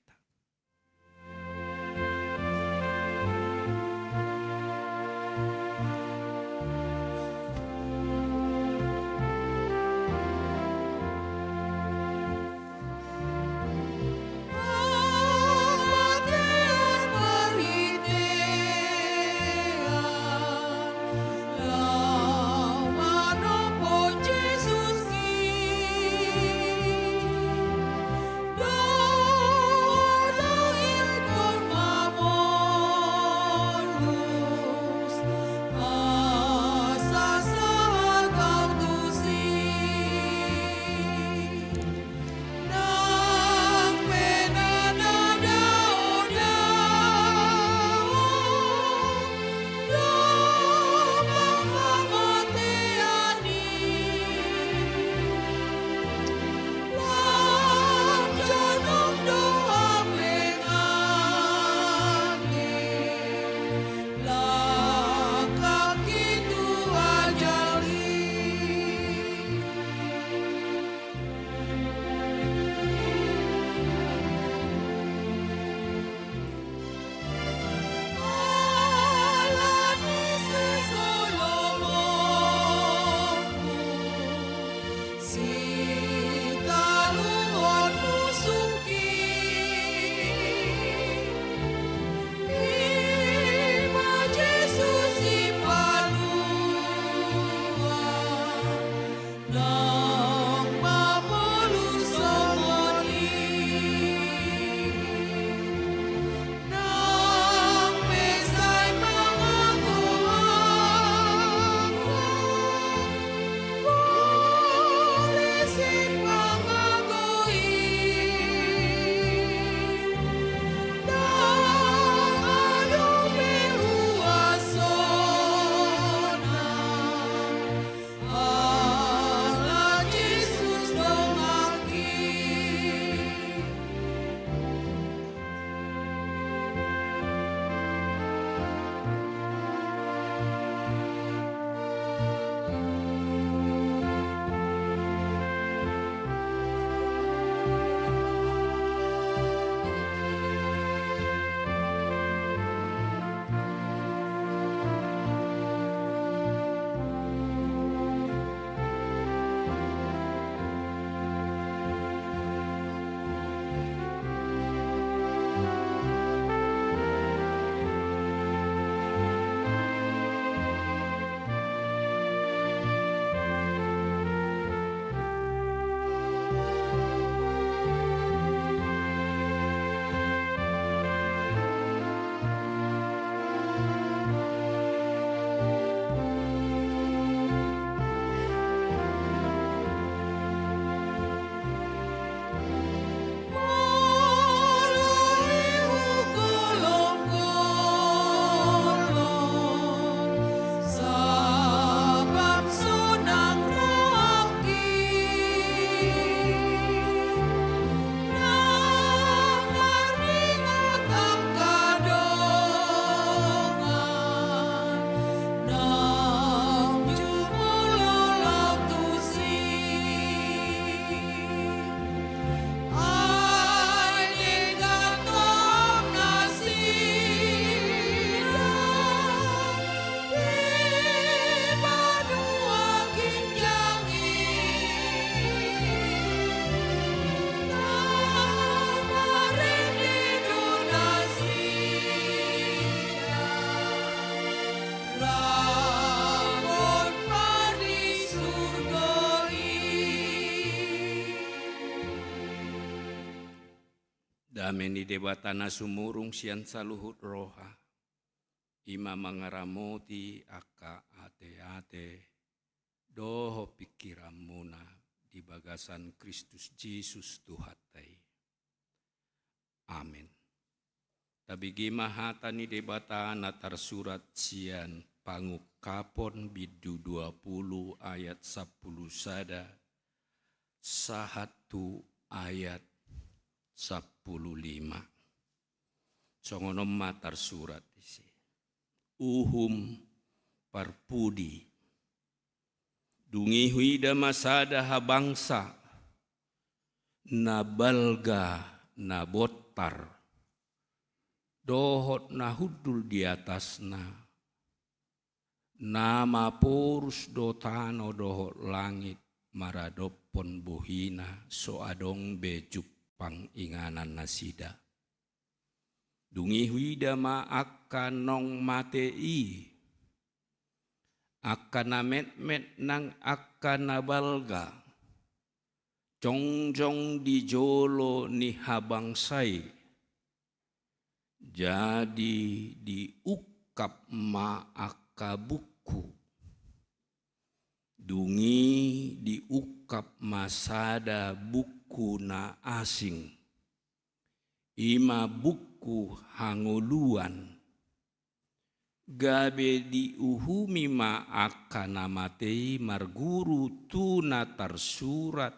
Dame ni Debata na sumurung sian saluhut roha, i ma mangaramoti angka ateate dohot pingkiranmuna di bagasan Kristus Jesus Tuhanta i. Amen. Tabege ma hata ni Debata na tarsurat sian Pangungkapon bindu dua pulu ayat sampulu sada sahat tu ayat sampulu lima. Songon on ma tarsurat disi. Uhum parpudi. Dung i huida ma sada habangsa na balga, na bontar, dohot na hundul di atasna, na maporus do tano dohot langit maradophon bohina, so adong be jumpang inganan nasida. Dung i huida ma angka naung mate i, angka na metmet nang angka na balga, jongjong di jolo ni habangsa i. Jadi diungkap ma angka buku. Dung i diungkap ma sada buku na asing, i ma buku hangoluan. Gabe diuhumi ma angka na mate i marguru tu na tarsurat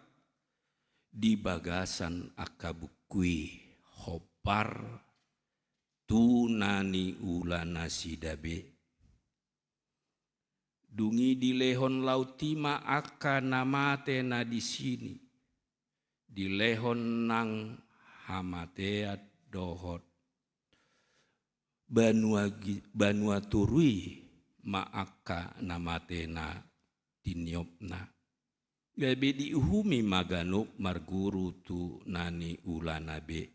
di bagasan angka buku i, hombar tu na niula nasida be. Dung i dilehon laut i ma angka na mate na disi, dilehon nang hamatean dohot banua gi-, banua toru i ma angka na mate na tiniopna. Gabe diuhumi ma ganup marguru tu na niulana be.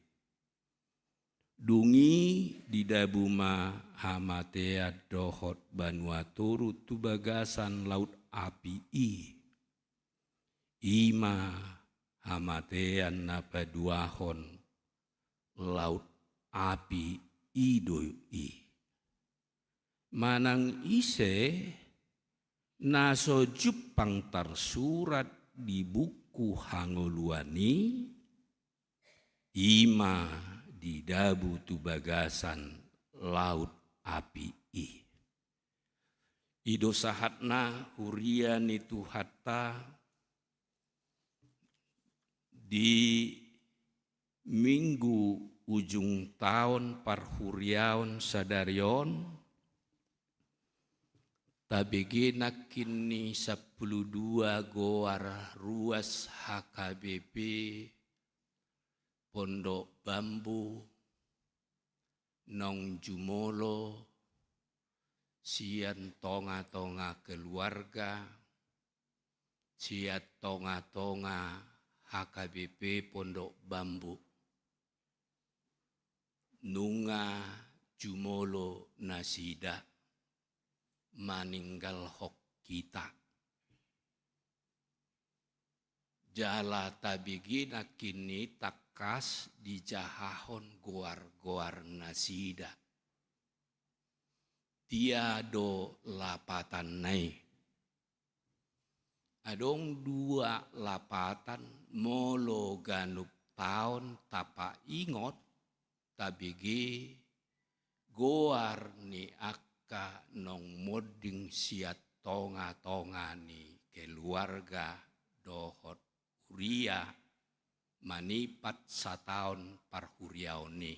Dung i didabu ma hamatean dohot banua toru tu bagasan laut api i. I ma hamatean na paduahon, laut api i do i. Manang ise na so jumpang tarsurat di buku hangoluan i, i ma didabu tu bagasan laut api i. I do sahatna huria ni Tuhanta di Minggu ujung taon parhuriaon sadari on, tabege nangkin ni sampulu dua goar ruas H K B P Pondok Bambu, naung jumolo sian tonga-tonga keluarga, sian tonga-tonga H K B P Pondok Bambu. Nunga jumolo nasida maninggalhon hita. Jala tabege nangkin i tangkas dijahahon goar-goar nasida. Dia do lapatanna i? Adong dua lapatan molo ganup taon tapaingot, tabege goar ni angka naung monding sian tonga-tonga ni keluarga dohot huria manipat sataon parhuriaon i.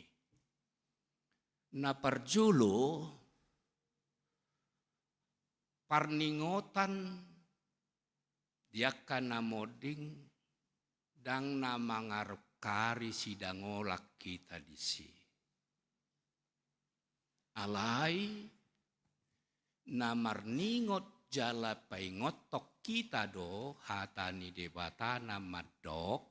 Na parjolo, parningotan di angka na monding, ndang na mangarungkari sidangolan hita disi. Alai na marningot jala paingothon hita do hata ni Debata na mandok,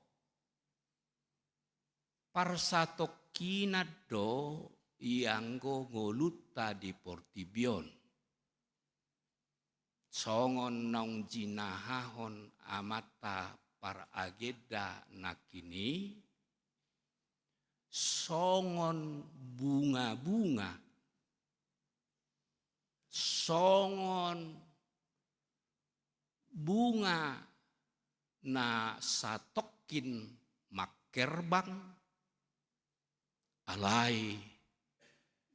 parsatongkinan do ianggo ngolunta di portibi on. Songon naung jinahahon Amanta paragenda nangkin i, songon bunga-bunga, songon bunga na satongkin mangkerbang, alai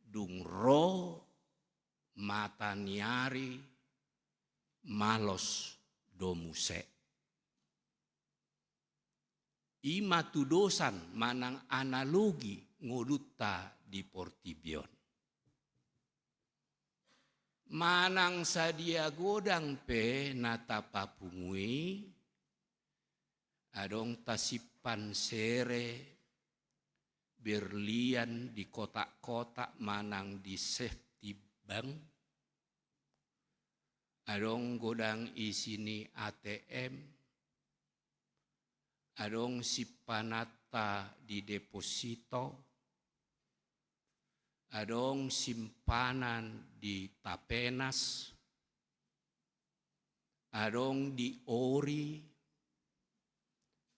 dung ro mata ni ari malos do muse. I ma tudosan manang analogi ngolunta di portibi on. Manang sadia godang pe na tapapungui, adong tasimpan sere berlian di kotak-kotak manang di safety bank, adong godang isi ni A T M, adong simpananta di deposito, adong simpanan di Tapenas, adong di ori,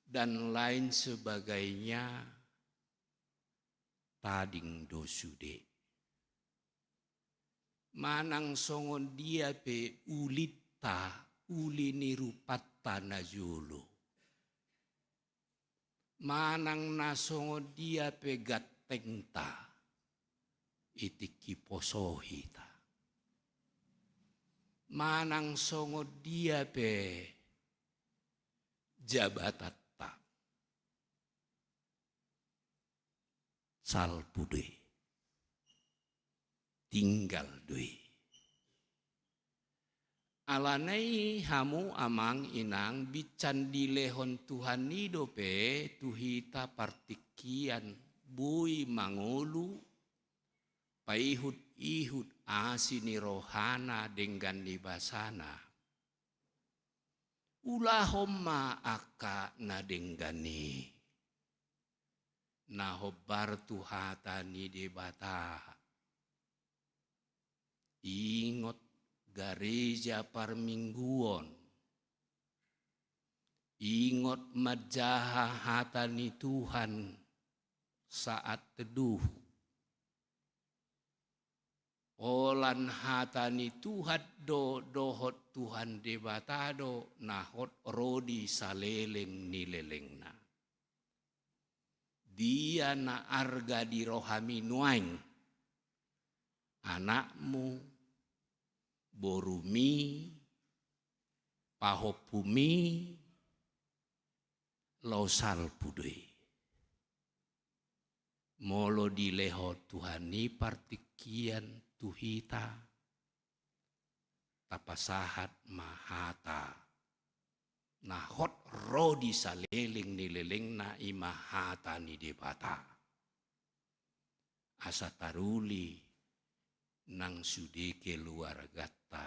dan lain sebagainya, tading do sude. Manang songon dia pe ulinta, uli ni rupanta na jolo, manang na songon dia pe gantengta, i tingki poso hita, manang songon dia pe jabatanta, salpu do i, tinggal do i. Alani i hamu amang inang, binsan dilehon Tuhan i dope tu hita partingkian boi mangolu, paihut-ihut asi ni rohana denggan ni basana. Ulahon ma angka na denggan i, na hombar tu hata ni Debata. Ingot gareja parmingguon. Ingot manjaha hata ni Tuhan saat teduh. Holan hata ni Tuhan do dohot Tuhan Debata do na hot ro di saleleng ni lelengna. Dia na arga di rohami nuaeng? Anakmu, borumi, pahompumi, laho salpu do i. Molo dilehon Tuhan i partingkian tu hita, tapasahat ma hata na hot ro di saleleng ni lelengna, i ma hata ni Debata. Asa taruli nang sude keluarganta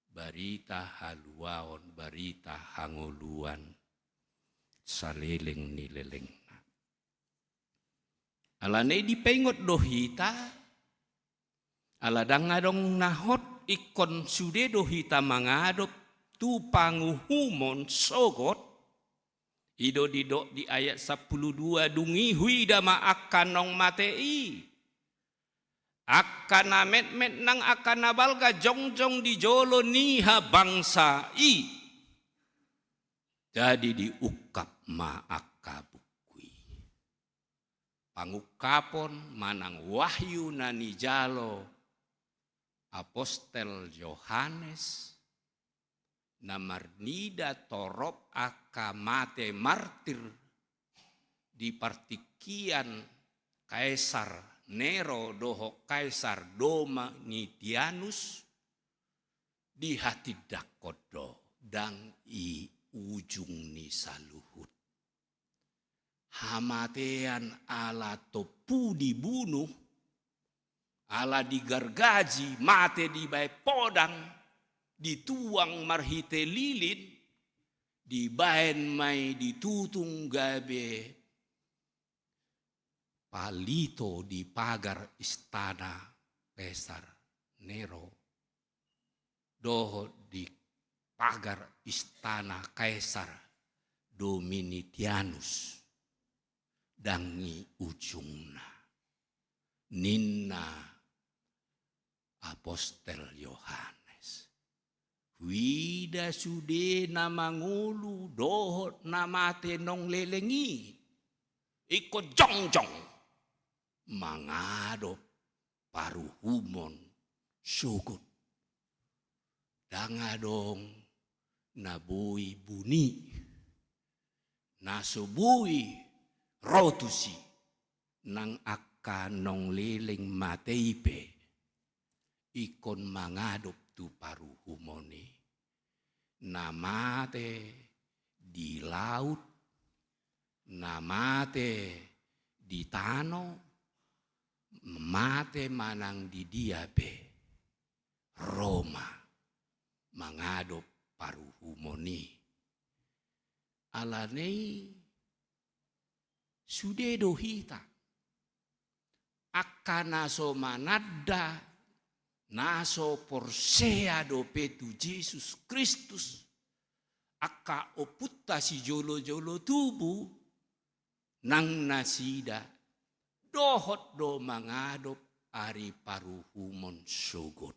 barita haluaon, barita hangoluan saleleng ni lelengna. Alani i dipaingot do hita, ala ndang adong na hot ingkon sude do hita mangadop tu panguhumon sogot. I do didok di ayat sampulu dua, dung i huida ma angka naung mate i, angka na metmet nang angka na balga jongjong di jolo ni habangsa i. Jadi diungkap ma angka buku i. Pangungkapon manang wahyu na nijalo apostel Johannes, na marnida torop angka mate martir di partingkian Kaisar Nero dohot Kaisar Domitianus, dihatindangkon do ndang i ujung ni saluhut. Hamatean ala tompu dibunuh, ala digargaji, mate dibaen podang, dituang marhite lilin, dibaen ma i ditutung gabe palito di pagar istana Kaisar Nero dohot di pagar istana Kaisar Domitianus. ndang i ujungna, ninna apostel Yohanes. Huida sude na mangolu dohot na mate naung leleng i, ingkon jongjong mangadop paruhumon sogot. Ndang adong na boi buni, na so boi ro tusi, nang angka naung leleng mate i pe ingkon mangadop tu paruhumon i. Na mate di laut, na mate di tano, mate manang di dia pe, ro ma mangadop paruhumon i. Alani i sude do hita, angka na so mananda, na so porsea dope tu Jesus Kristus, angka ompunta sijolojolo tubu, nang nasida dohot do mangadop ari paruhumon sogot.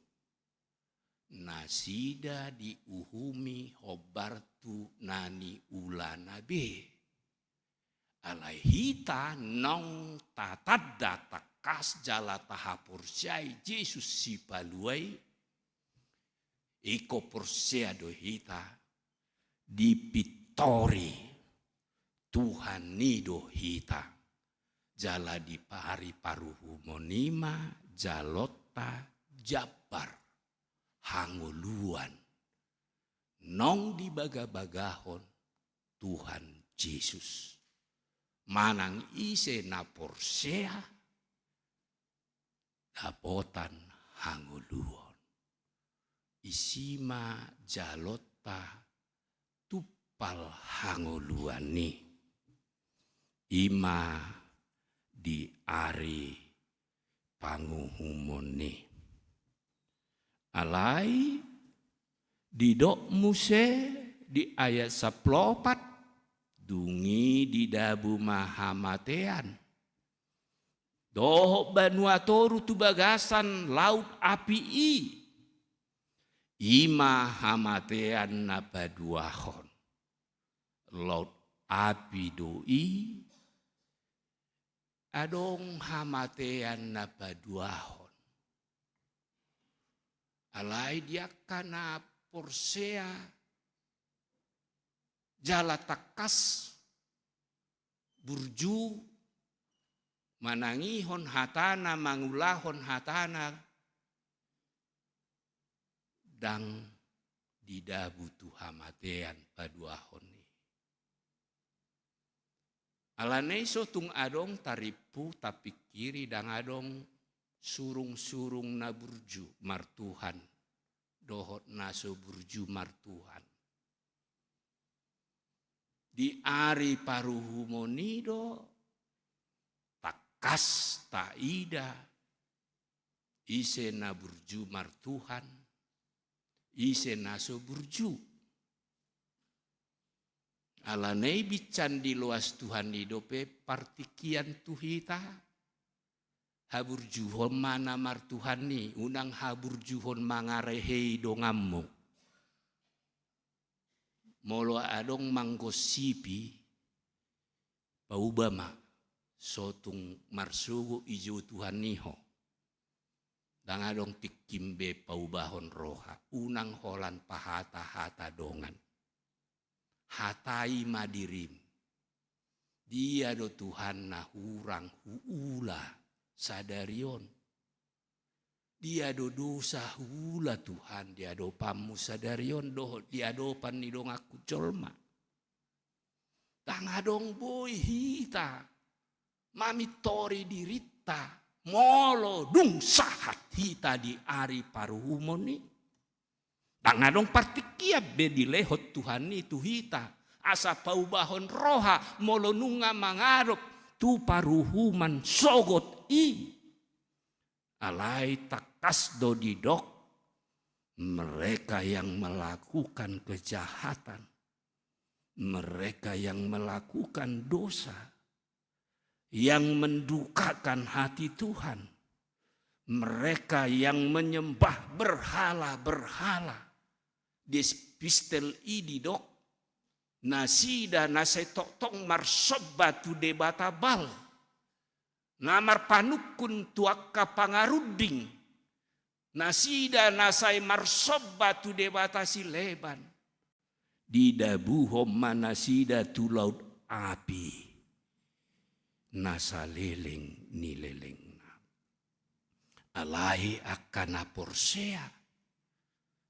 Nasida diuhumi hombar tu na niulana be. Alai hita naung tatanda tangkas jala tahaporseai Jesus Sipalua i, ingkon porsea do hita, dipintori Tuhan i do hita, jala di ari paruhumon i ma jalonta jambar hangoluan naung dibagabagahon Tuhan Jesus. Manang ise na porsea, dapotan hangoluan. Isi ma jalonta tumpal hangoluan i, i ma di ari panguhumon i. Alai didok muse di ayat sampulu opat, dung i didabu ma hamatean dohot banua toru tu bagasan laut api i, i ma hamatean na paduahon. Laut api do i, adong hamatean na paduahon. Alai di angka na porsea jala tangkas burju manangihon hatana, mangulahon hatana, ndang didabu tu hamatean paduahon i. Alani i so tung adong tarimpu tapingkiri, ndang adong surungsurung na burju martuhan dohot na so burju martuhan. Di ari paruhumon i do tangkas taida ise na burju martuhan, ise na so burju. Alani i binsan diloas Tuhan i dope partingkian tu hita. Haburjuhon ma na martuhan i, unang haburjuhon mangarehei donganmu. Molo adong manggosipi, pauba ma, so tung marsogot i jo Tuhan i ho. Ndang adong tingkim be paubahon roha, unang holan pahatahata dongan. Hatai ma dirim. Dia do Tuhan na hurang huula sadari on? Dia do dosa huula Tuhan di adopanmu sadari on dohot di adopan ni donganku jolma? Ndang adong boi hita mamintori dirinta molo dung sahat hita di ari paruhumon i. Ndang adong partingkian be dilehon Tuhan i tu hita asa paubahon roha molo nunga mangadop tu paruhuman sogot i. Alai tangkas do didok, mereka yang melakukan kejahatan, mereka yang melakukan dosa, yang mendukakan hati Tuhan. Mereka yang menyembah berhala-berhala. Di epistel i didok, nasida na sai tongtong marsomba tu debata Baal, na marpanungkun tu angka pangarunding, nasida na sai marsomba tu debata sileban. Didabuhon ma nasida tu laut api na saleleng ni lelengna. Alai angka na porsea,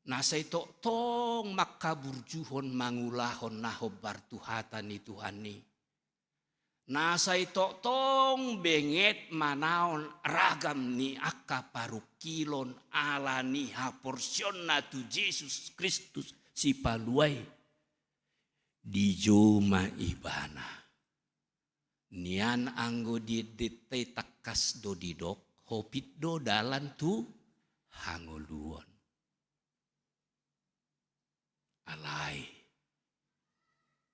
na sai tongtong mangkaburjuhon mangulahon na hombar tu hata ni Tuhan i, na sai tongtong benget manaon ragam ni angka parungkilon ala ni haporseaonna tu Jesus Kristus Sipalua i, dijou ma ibana. Nian anggo di endenta i tangkas do didok, hopit do dalan tu hangoluon. Alai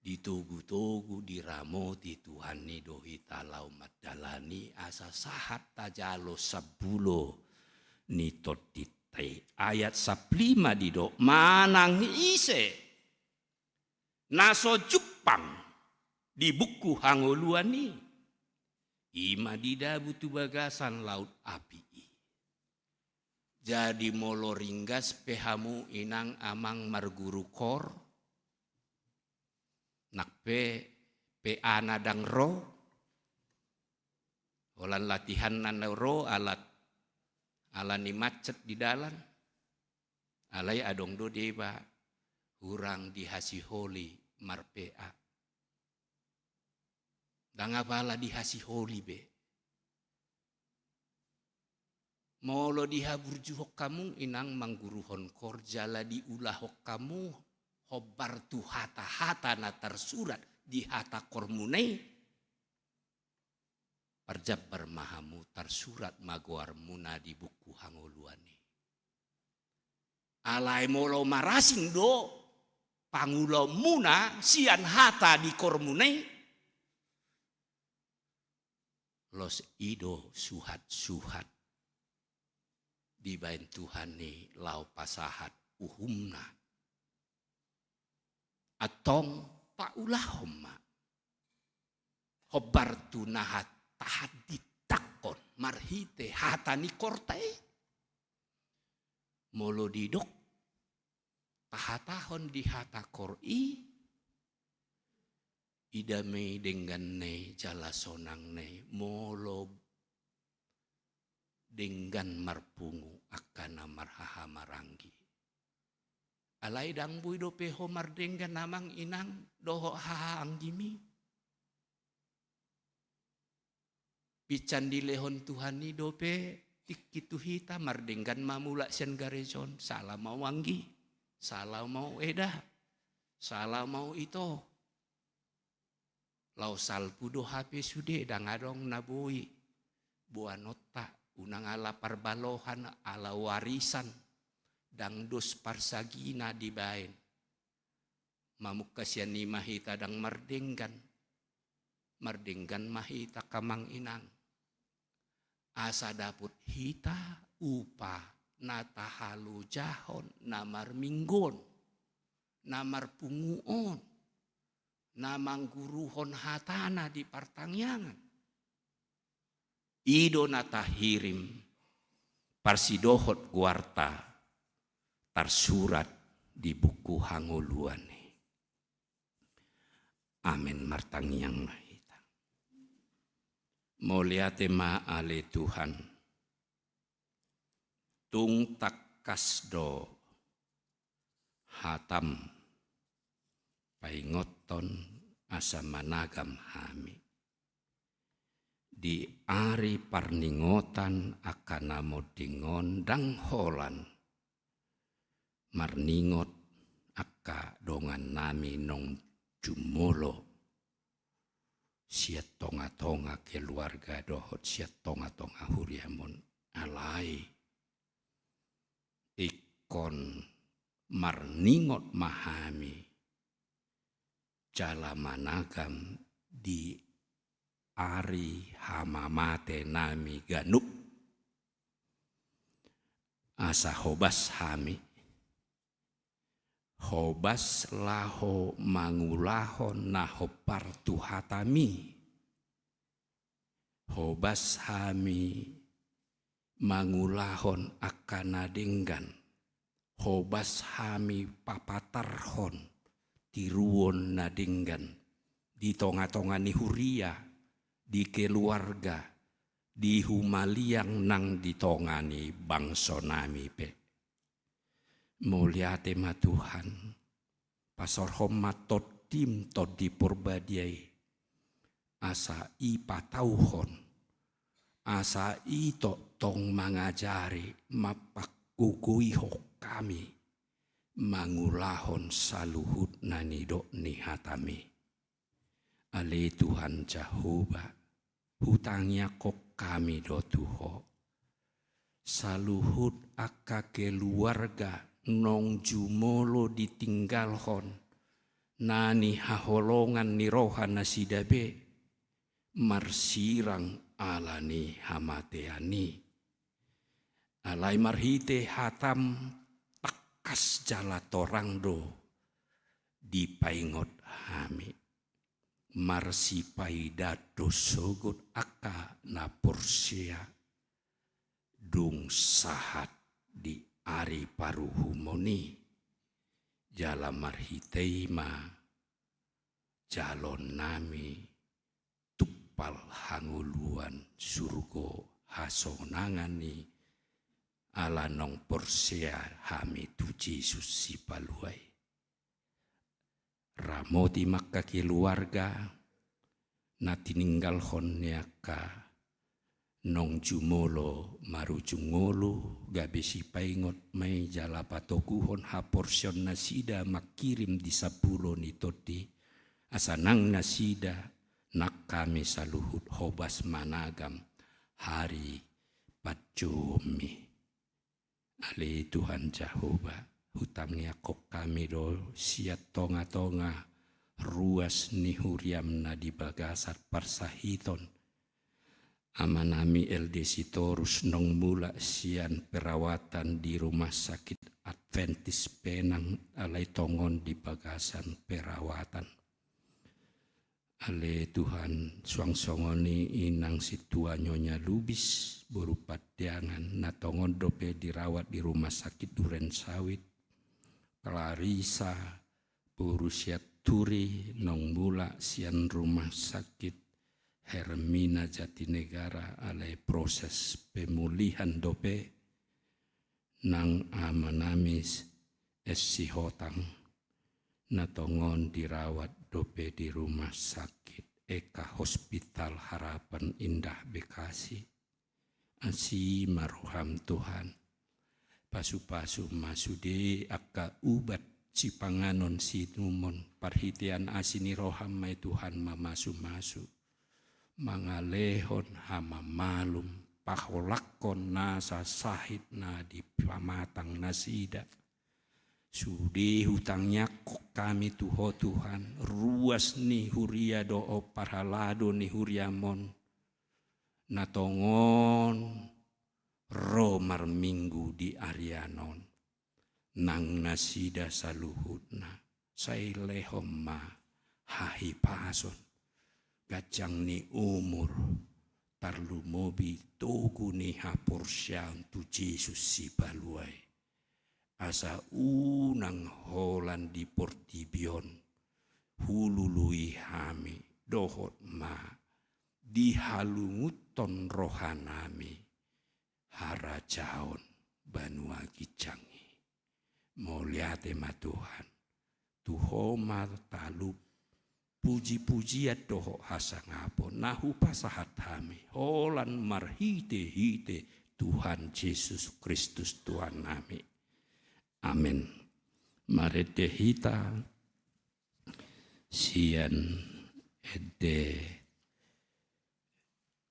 ditogu-togu, diramoti Tuhan i do hita laho mandalani asa sahat tajalo sambulo ni tondinta i. Ayat sampulu lima didok, manang ise na so jumpang di buku hangoluan i, i ma didabu tu bagasan laut api i. Jadi molo ringgas pe hamu inang amang marguru koor, nang pe P A na ndang ro, holan latihanna na ro alat, ala ni macet di dalan. Alai adong do deba hurang dihasiholi mar-P A. Ndang apala dihasiholi be. Molo dihaburjuhon hamu inang mangguruhon koor jala diulahon hamu hombar tu hata-hata na tarsurat di hata koormuna i, parjambar ma hamu, tarsurat ma goarmuna di buku hangoluan i. Alai molo marasing do pangulaonmuna sian hata di koormuna i, los i do suhat-suhat dibaen Tuhan i laho pasahat uhumna. Antong paulahon ma hombar tu na hat-, tahanditangkon marhite hata ni koorta i. Molo didok tahatahon di hata koor i, i dame i dengganna i jala sonangna i, molo denggan marpungu angka na marhahamaranggi. Alai ndang boi dope ho mardenggan amang inang dohot hahaanggimi. Pinsan dilehon Tuhan i dope tingki tu hita, mardenggan ma mulak sian gareja on, sala ma au anggi, sala ma au eda, sala ma au ito. Laho salpu do hape sude, ndang adong na boi boanonta, unang ala parbalohan, ala warisan, ndang dos parsagina dibaen. Mamungka sian i ma hita ndang mardenggan. Mardenggan ma hita amang inang. Asa dapot hita upa na tahalojahon, na marminggu on, na marpungu on, na mangguruhon hatana di partangiangan. I do na tahirim parsidohot goarta tarsurat di buku hangoluan i. Amen. Martangiang ma hita. Mauliate ma ale Tuhan. Tung tangkas do hatam paingothon asa managam hami. Di ari parningotan angka na monding on ndang holan marningot angka dongannami naung jumolo sian tongatonga keluarga dohot sian tongatonga huriam on. Alai ingkon marningot ma hami jala managam di ari hamamate nami ganup. Asa hobas hami, hobas laho mangulahon na hombar tu hatami. Hobas hami mangulahon angka na denggan. Hobas hami papatarhon tiruon na denggan di tonga-tonga ni huria, di keluarga, di humaliang nang di tonga ni bangso nami pe. Mauliate ma Tuhan, pasaorhon ma Tondim, Tondi Porbadia i, asa i patauhon, asa i tongtong mangajari, mampanggogoihon hami mangulahon saluhut na nidok ni hatami. Ale Tuhan Jahowa, hutangiangkon hami do tu Ho. Saluhut angka keluarga naung jumolo ditinggalhon na nihaholongan ni roha nasida be, marsirang ala ni hamatean i. Alai marhite hatam tangkas jala torang do dipaingot hami. Marsipaidaan do sogot angka na porsea dung sahat di ari paruhumon i. Jala marhite i ma jaloonnami tumpal hangoluan surgo hasonangan i ala naung porsea hami tu Jesus Sipalua i. Ramoti ma angka keluarga na tininggalhon ni angka naung jumolo marujung ngolu, gabe sipaingot ma i jala patoguhon haporseaon nasida mangkirim di sampulo ni tondi, asa nang nasida nang hami saluhut hobas managam ari panjouonmi. Ale Tuhan Jahowa, hutangiangkon hami do sian tonga-tonga ruas ni huriam na di bagasan parsahiton amanami L D Sitorus naung mulak sian perawatan di Rumah Sakit Adventist Penang, alai tongon di bagasan perawatan. Ale Tuhan, suang songon i inang sintua Nyonya Lubis, boru Pandiangan, na tongon dope dirawat di Rumah Sakit Duren Sawit, Clarissa, boru Sianturi, naung mulak sian Rumah Sakit Hermina Jatinegara, alai proses pemulihan dope, nang amanami S. Sihotang, na tongon dirawat dope di Rumah Sakit Eka Hospital Harapan Indah Bekasi. Asi ma roham Tuhan. Pasu-pasu ma sude angka ubat sipanganon siinumon, parhitean asi ni roham ma i Tuhan mamasu-masu. Mangalehon hamamalum, paholangkon nasa sahit na di pamatang nasida. Sude hutangiangkon hami tu Ho Tuhan, ruas ni huria dohot parhalado ni huriam on, na tongon ro marminggu di arian on. Nang nasida saluhutna, sai lehon ma hahipason, ganjang ni umur, tarlumobi togu ni haporseaon tu Jesus Sipalua i. Asa unang holan di portibi on hulului hami, dohot ma dihalungunhon rohanami harajaon banua ginjang i. Mauliate ma Tuhan. Tu Ho ma talup puji-pujian dohot hasangapon na hupasahat hami holan marhite-hite Tuhan Jesus Kristus Tuhannami. Amen. Marende hita sian ende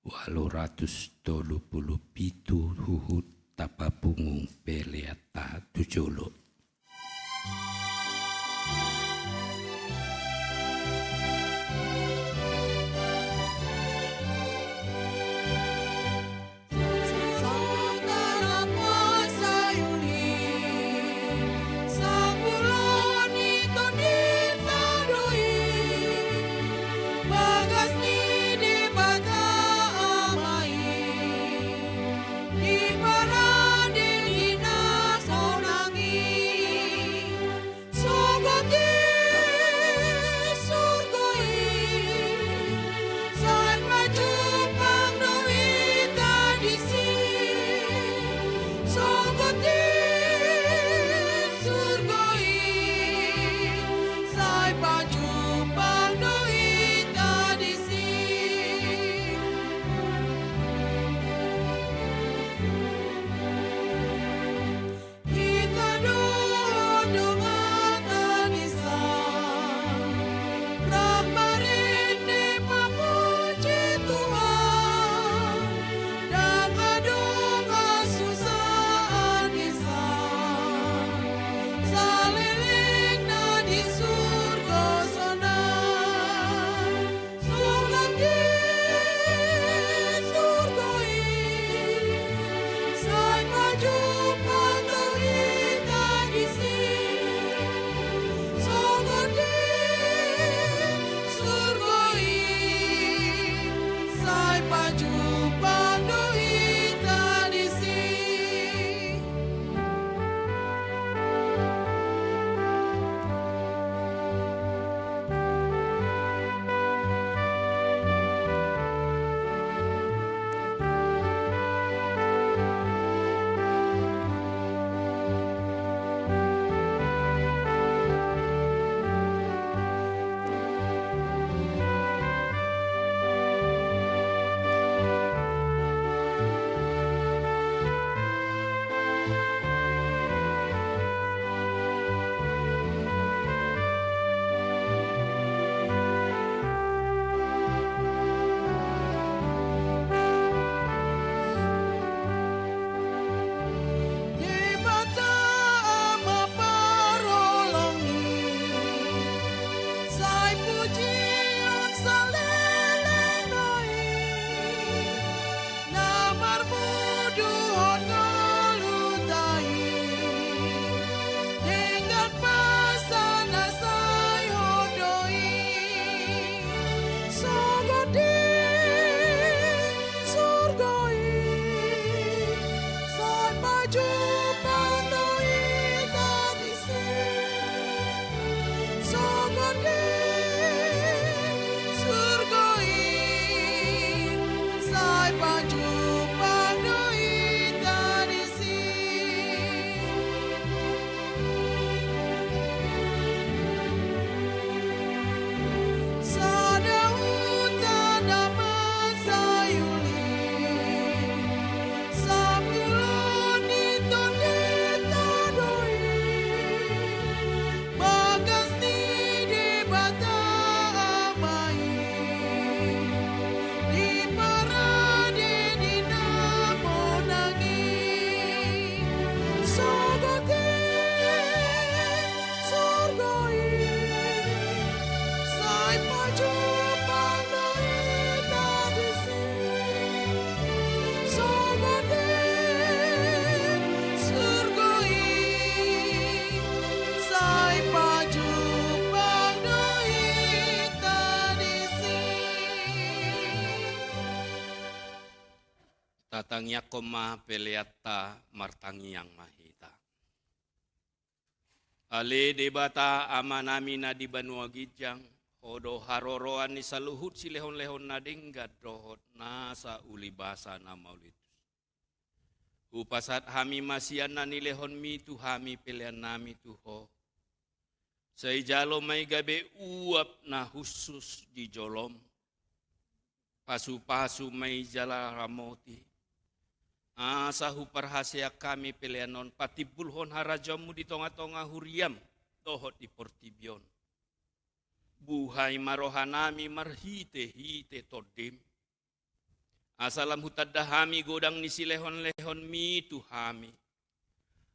ualu ratus tolu pulu pitu huhut tapapungu pelean ta tu jolo. Tatangiangkon ma peleanta, martangiang ma hita. Ale Debata Amanami na di banua ginjang, Ho do haroroan ni saluhut silehonlehon na denggan dohot nasa ulibasa na mauliutus. Hupasahat hami ma sian na nilehonMi tu hami peleannami tu Ho. Sai jalo ma i gabe uap na hushus di jolom. Pasupasu ma i jala ramoti, asa huparhaseang hami pelean on patimbulhon harajaonMu di tongatonga huriaM dohot di portibi on. Buhai ma rohanami marhitehite TondiM, asa lam hutanda hami godang ni silehonlehonMi tu hami.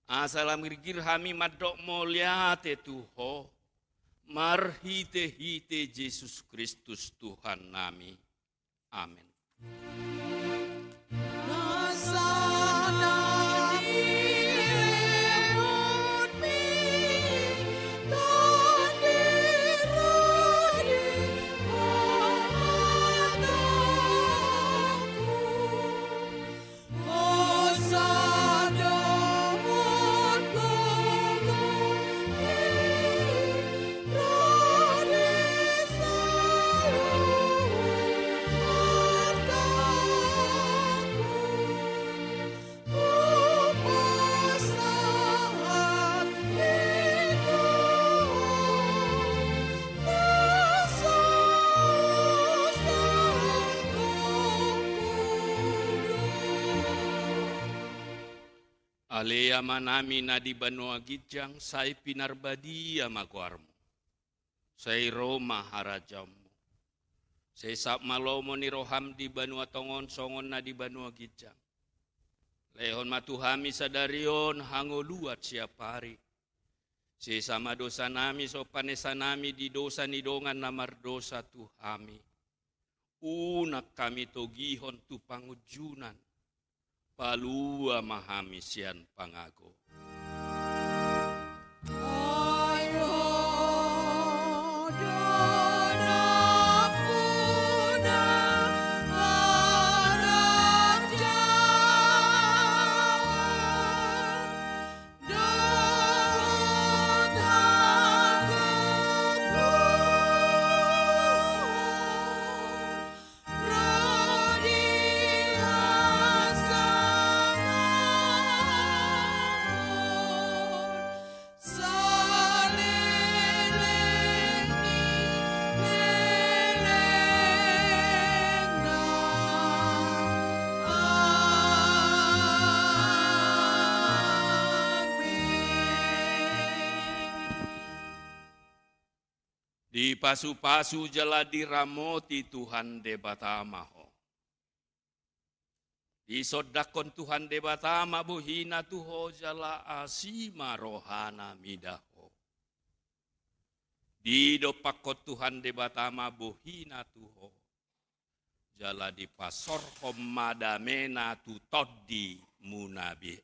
Asa lam girgir hami mandok mauliate tu Ho, marhitehite Jesus Kristus Tuhannami. Amen. Ale Amanami na di banua ginjang, sai pinarbadia ma goarMu. Sai ro ma harajaonMu. Sai saut ma lomo ni rohaM di banua tonga on songon na di banua ginjang. Lehon ma tu hami sadari on hangoluan siapari. Sesa ma dosanami songon panesanami di dosa ni dongan na mardosa tu hami. Unang hami togihon tu pangunjunan. Palua ma hami sian pangago. Dipasupasu jala diramoti Tuhan Debata ma ho. Disondangkon Tuhan Debata ma bohiNa tu ho jala asi ma rohaNa mida ho. Didompakkon Tuhan Debata ma bohiNa tu ho. Jala dipasorhon ma dameNa tu tondimuna be